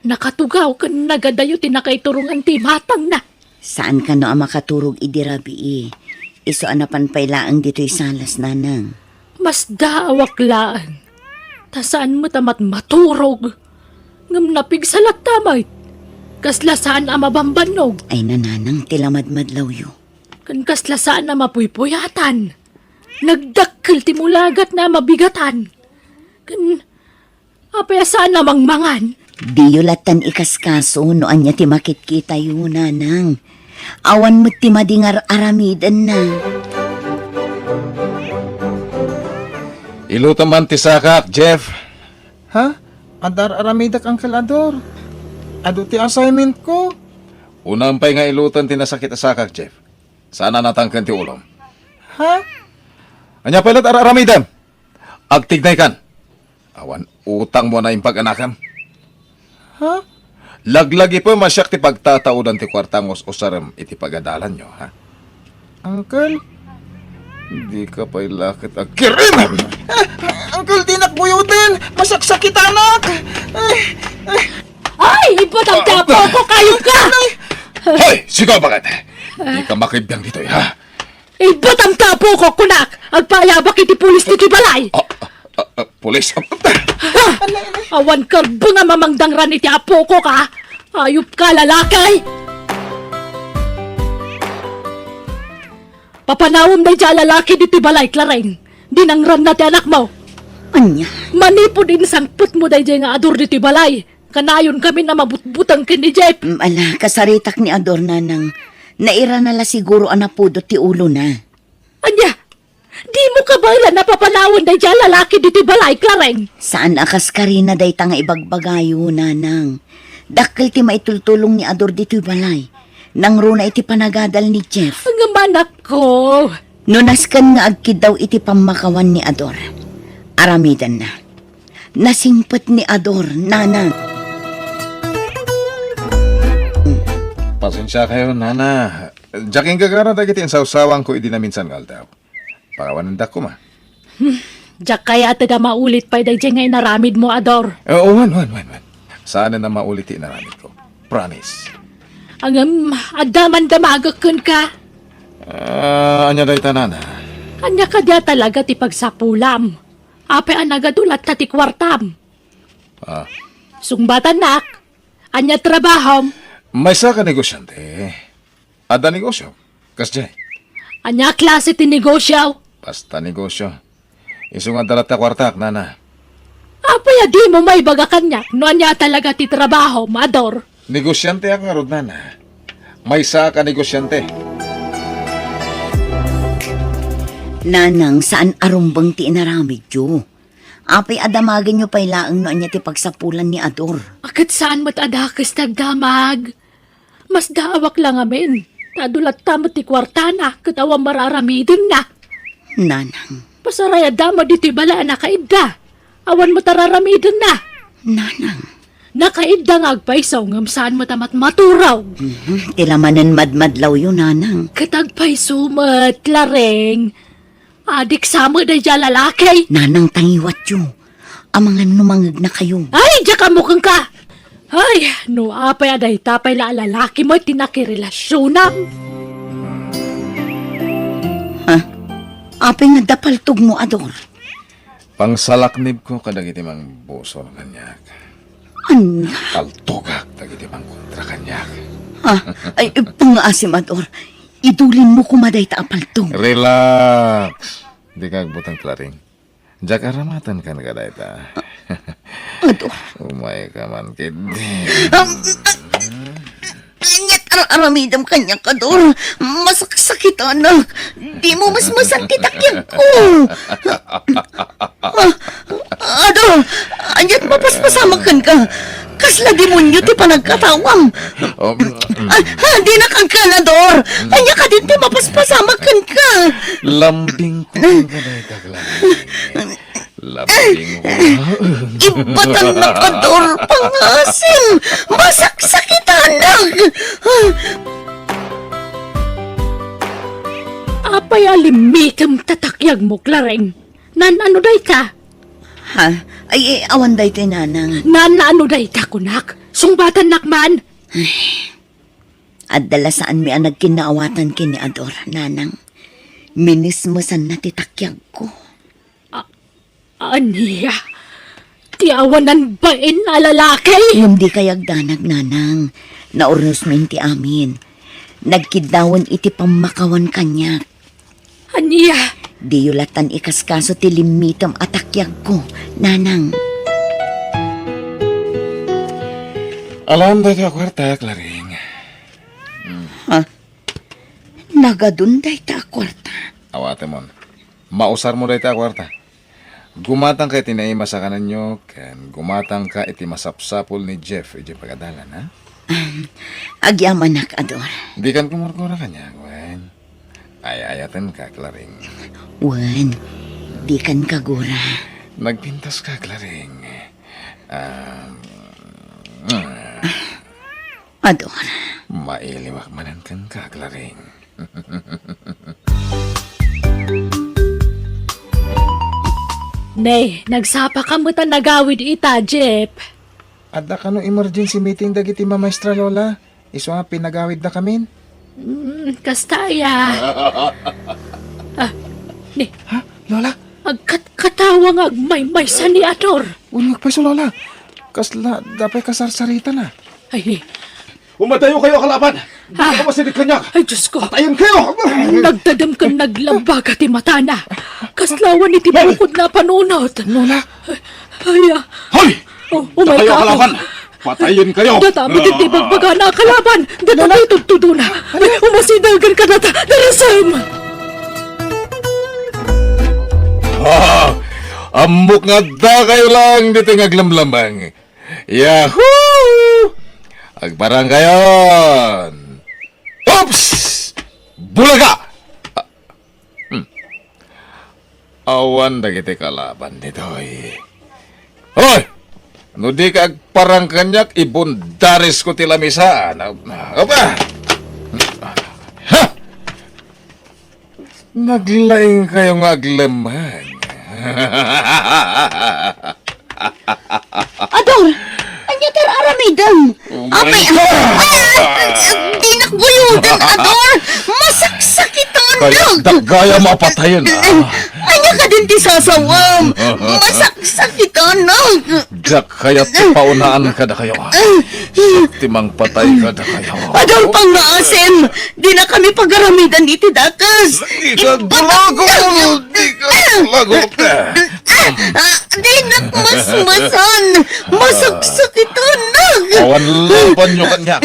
Nakatugaw ken nagadayo ti nakaiturongan ti imatangna. Saan kano a makaturog idi rabii. Isu a napan pay laeng ditoy salas, nanang. Masdaawak laeng. Ta saan met a mat-, maturog. Ngem napigsa latta met. Kasla saan a mabambannog. Ay na, nanang, ti lamadmadlawyo. Ken kasla saan a mapuypuyatan. Nagdakkel ti mulagatna a mabigatan. Ken apay a saan a mangmangan? Diyo latan ikaskaso no ania ti makitkitayo, nanang. Awan met ti madi nga ar-aramidenna. Ilutem man ti sakak, Jeff. Ha? Adda ar-aramidek, Uncle Ador. Adu ti assignment ko. Unam pay nga ilutem ti nasakit a sakak, Jeff. Saan a natangken ti ulom. Ha? Ania pay la't ar-aramidem? Agtignaykan. Awan utangmo a naimbag, anakem. Ha? Laglagipem a siak ti pagtataudan ti kuarta nga us-usarem iti pagadalanyo, ha? Uncle? Dika pay la ket agkirimem! Ah, Uncle, dinak buyoten! Masaksakitanak! Ay, ay. Ay, ibatam ti apokok, ayop ka! Hoy, sigaw, bakit? Dika makibiang ditoy, ha? Ibatam ti apokok, kunak! Agpaayabak iti pulis ditoy balay! Ah, ah, ah, ah, pulis? Ah, ah. Ha? Awan karbeng a mamangdangran iti apokok, ha? Ayop ka, lalaki! Papanawem daydiay a lalaki ditoy balay, Claring. Dinangranna ti anakmo. Ania? Manipud insangpetmo daydiay nga Ador ditoy balay, kanayon kami a mabutbuteng ken ni Jeff. Mm, ala, kasaritak ni Ador, nanang. Nairana la siguro a napudot ti ulona. Ania? Dimo kabaelan a papanawen daydiay a lalaki ditoy balay, Claring? Saan a kas karina dayta nga ibagbagayo, nanang. Dakkel ti maitultulong ni Ador ditoy balay. Nangruna iti panagadal ni Jeff. Ngem, anakko. No nasken nga agkiddaw iti pammakawan ni Ador, aramidenna. Nasingpet ni Ador, nanang. Pasensiakayo, nana. Diak inggagara dagiti insawsawanko idi naminsan nga aldaw. Pakawanendak koma. Hmm, diak kayat a maulit pay daydiay nga inaramidmo, Ador. Eh, oh, wen, wen, wen, wen. Saanen a maulit ti inaramidko. Promise. Ngem, adda man damagek kenka. Ah, ania dayta, nana? Ania kadi a talaga ti pagsapulam? Apay a nagadu latta ti kuartam? Ah. Sungbatannak. Ania trabahom? Maysa ka negosyante. Adda negosyo. Kasdiay. Ania klase ti negosyo? Basta negosyo. Isu nga adda latta kuartak, nana. Apay a dimo maibaga kaniak no ania talaga ti trabahom, Ador? Negosyanteak ngarud, nana. Maysa ka negosyante. Nanang, saan a rumbeng ti inaramidyo. Apay a damagenyo pay laeng no ania ti pagsapulan ni Ador? A, ket saan met a dakes ti agdamag. Masdaawak la ngamin, ta adu latta met ti kuartana ket awan mararamidenna. Nanang. Pasarayadda met ditoy balay a nakaidda. Awan met araramidenna. Nanang. Nakaidda nga agpayso ngem saan met a matmaturog. Mhm, ti lamanen madmadlawyo, Nanang. Ket agpayso met, Lareng. Adik sa met daydiay a lalaki. Nanang, tangiwatyo. Amangan no mangegnakayo. Ay, diak ammo kenka. Ay, no apay a dayta pay la a lalaki met ti nakirelasionam. Ha? Apay nga adda paltogmo, Ador? Pangsalaknibko kadagiti mangbusor kaniak. Ania? Paltogak dagiti mangkontra kaniak. Ha? Ay, pangngaasim, Ador. Idulinmo koma dayta a paltog. Relax. Dika agbuteng, Claring. Diak aramaten kenka dayta. Ador. Umayka man ketdi. Um, Ania't ar-aramidem kaniak, Ador? Masaksakitanak. Dimo masmasan ti takyagko. Ah, Ador, ania't mapaspasamak kenka? Kasla demonio ti panagkatawam. Um, Ah, ah, dinak agkan, Ador. Ania kadin ti mapaspasamak kenka? Lambingko kenka dayta, Claring. Labing hulaen. Ibatan na, Ador, pangngaasim. Masaksakitanak. Apay a limitem ta takyagmo, Claring? Naan-ano dayta? Ha? Ay, eh, awan daytoy, Nanang. Naan-ano dayta, kunak? Sungbatannak man. Ay, adda la saanmi a nagkinnaawatan ken ni Ador, Nanang. Minismesanna ti takyagko. A-, ania? Ti awanan bain a lalaki? Ngem dikay agdanag, Nanang. Naurnosmin ti amin. Nagkiddawen iti pammakawan kaniak. Ania? Diyo latan ikaskaso ti limitem a takyagko, Nanang. Alam dayta a kuarta, Claring. Ha? Nagadun dayta a kuarta? Awatemon. Mausarmo dayta a kuarta. Gumatangka iti naimas a kanenyo, ken gumatangka iti masapsapul ni Jeff idiay pagadalan, ha? Um, agyamanak, Ador. Dikan gumurgura kaniak, wen. Ay-ayatenka, Claring. Wen, dikan kagura. Nagpintaska, Claring. Um, Ador. Mailiwak manen kenka, Claring. Ne, nagsapaka met a nagawid ita, Jeff. Adda kano emergency meeting dagiti mamaestra, Lola? Isu a pinagawidda kamin? Mm, kasta aya. Ah, ne. Ha? Lola? Agkatkatawa nga agmaymaysa ni Ador. Wen, agpayso, Lola. Kasla, dapay kasarsaritana. Ay, Umadayokayo a kalaban! Ah. Dika masidig kaniak! Ay, Diyos ko! Patayenkayo! Nagdadem ken naglabaga ti matana. Kasla awan iti bukodna a panunot. Lola! Ay, ah. Hoy! Oh, umayka, Dakayo a kalaban! Patayenkayo! Datamet iti bagbagana a kalaban! Datamet tudtudona! Ay, umasidegen kadata! Darasem! Ah! Ammok nga addakayo laeng ditoy nga aglemlembeng. Yahoo! Agparangkayon! Oops! Bulaga! Ah, hmm. Awan dagiti kalaban ditoy. Hoy! No dika agparang kaniak, ibundarisko ti lamisa. Na, na, apa? Ha! Naglaingkayo nga aglemmeng. Ador! Ania ti ar-aramidem? Oh my God! Apay, ah, dinak guyoden, Ador! Masaksakitan! Kaya dagayam a patayen, ah. Ania kadin ti sasawam? Masaksakitan! Diak kayat ti paunaan kadakayo. Siak ti mangpatay kadakayo. Ador, pangngaasim! Dinakami pagaramidan iti dakes. Dika aglagot! Dika aglagot! Ah, dinak masmasan! Masaksakitan! Awan labanyo kaniak.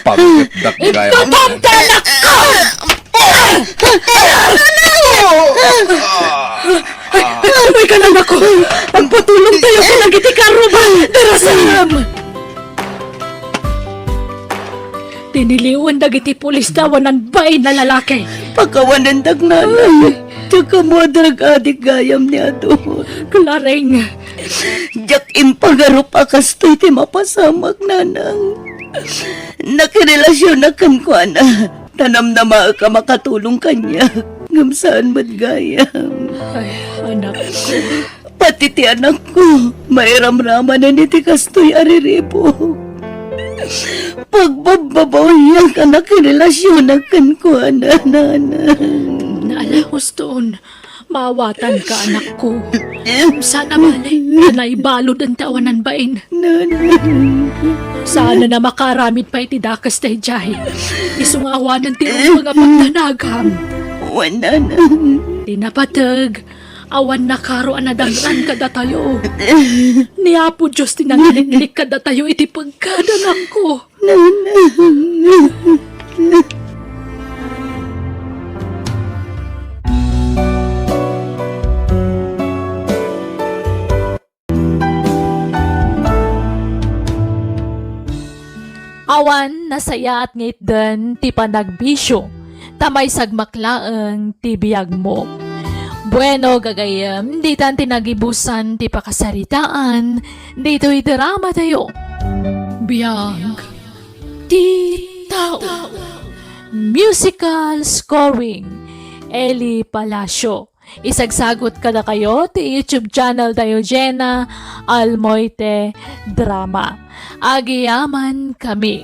Pagkitdak gayam. Ipapamtalak ka! Ay, ay, ay, kananako! Agpatulongtayo kadagiti karruba! Darasam! Tiniliwen dagiti pulis ti awanan bain a lalaki. Pakawanendak, nanay. Diak ammo a drug addict gayam ni Ador. Claring, Diak impagarup a kastoy ti mapasamak, nanang. Nakirelasionak kenkuana, ta namnamaek a makatulong kaniak, ngem saan met gayam. Ay, anakko. Pati ti anakko, mairamramanen iti kastoy a riribuk. Pagbabbabawiak a nakirelasionak kenkuana, nanang. Naala, Huston. Maawatanka, anakko. Sana bale, ta naibaluden ti awanan bain. Nanang. Saan a makaaramid pay iti dakes daydiay. Isu nga awanen ti rumbeng a pagdanagam. Wen, nanang. Ti napateg, awan nakaro a nadangran kadatayo. Ni Apo Dios ti nangiliklik kadatayo iti peggad, anakko. Nanang. Awan nasayaat nga itden ti panagbisio, ta maisagmak laeng ti biagmo. Bueno, gagayyem, ditan ti nagibusan ti pakasaritaan ditoy drama tayo. Biag ti tao. Musical scoring, Eli Palacio. Isagsagut kadakayo ti YouTube channel tayo, Jenna Almoite Drama. Agyamankami.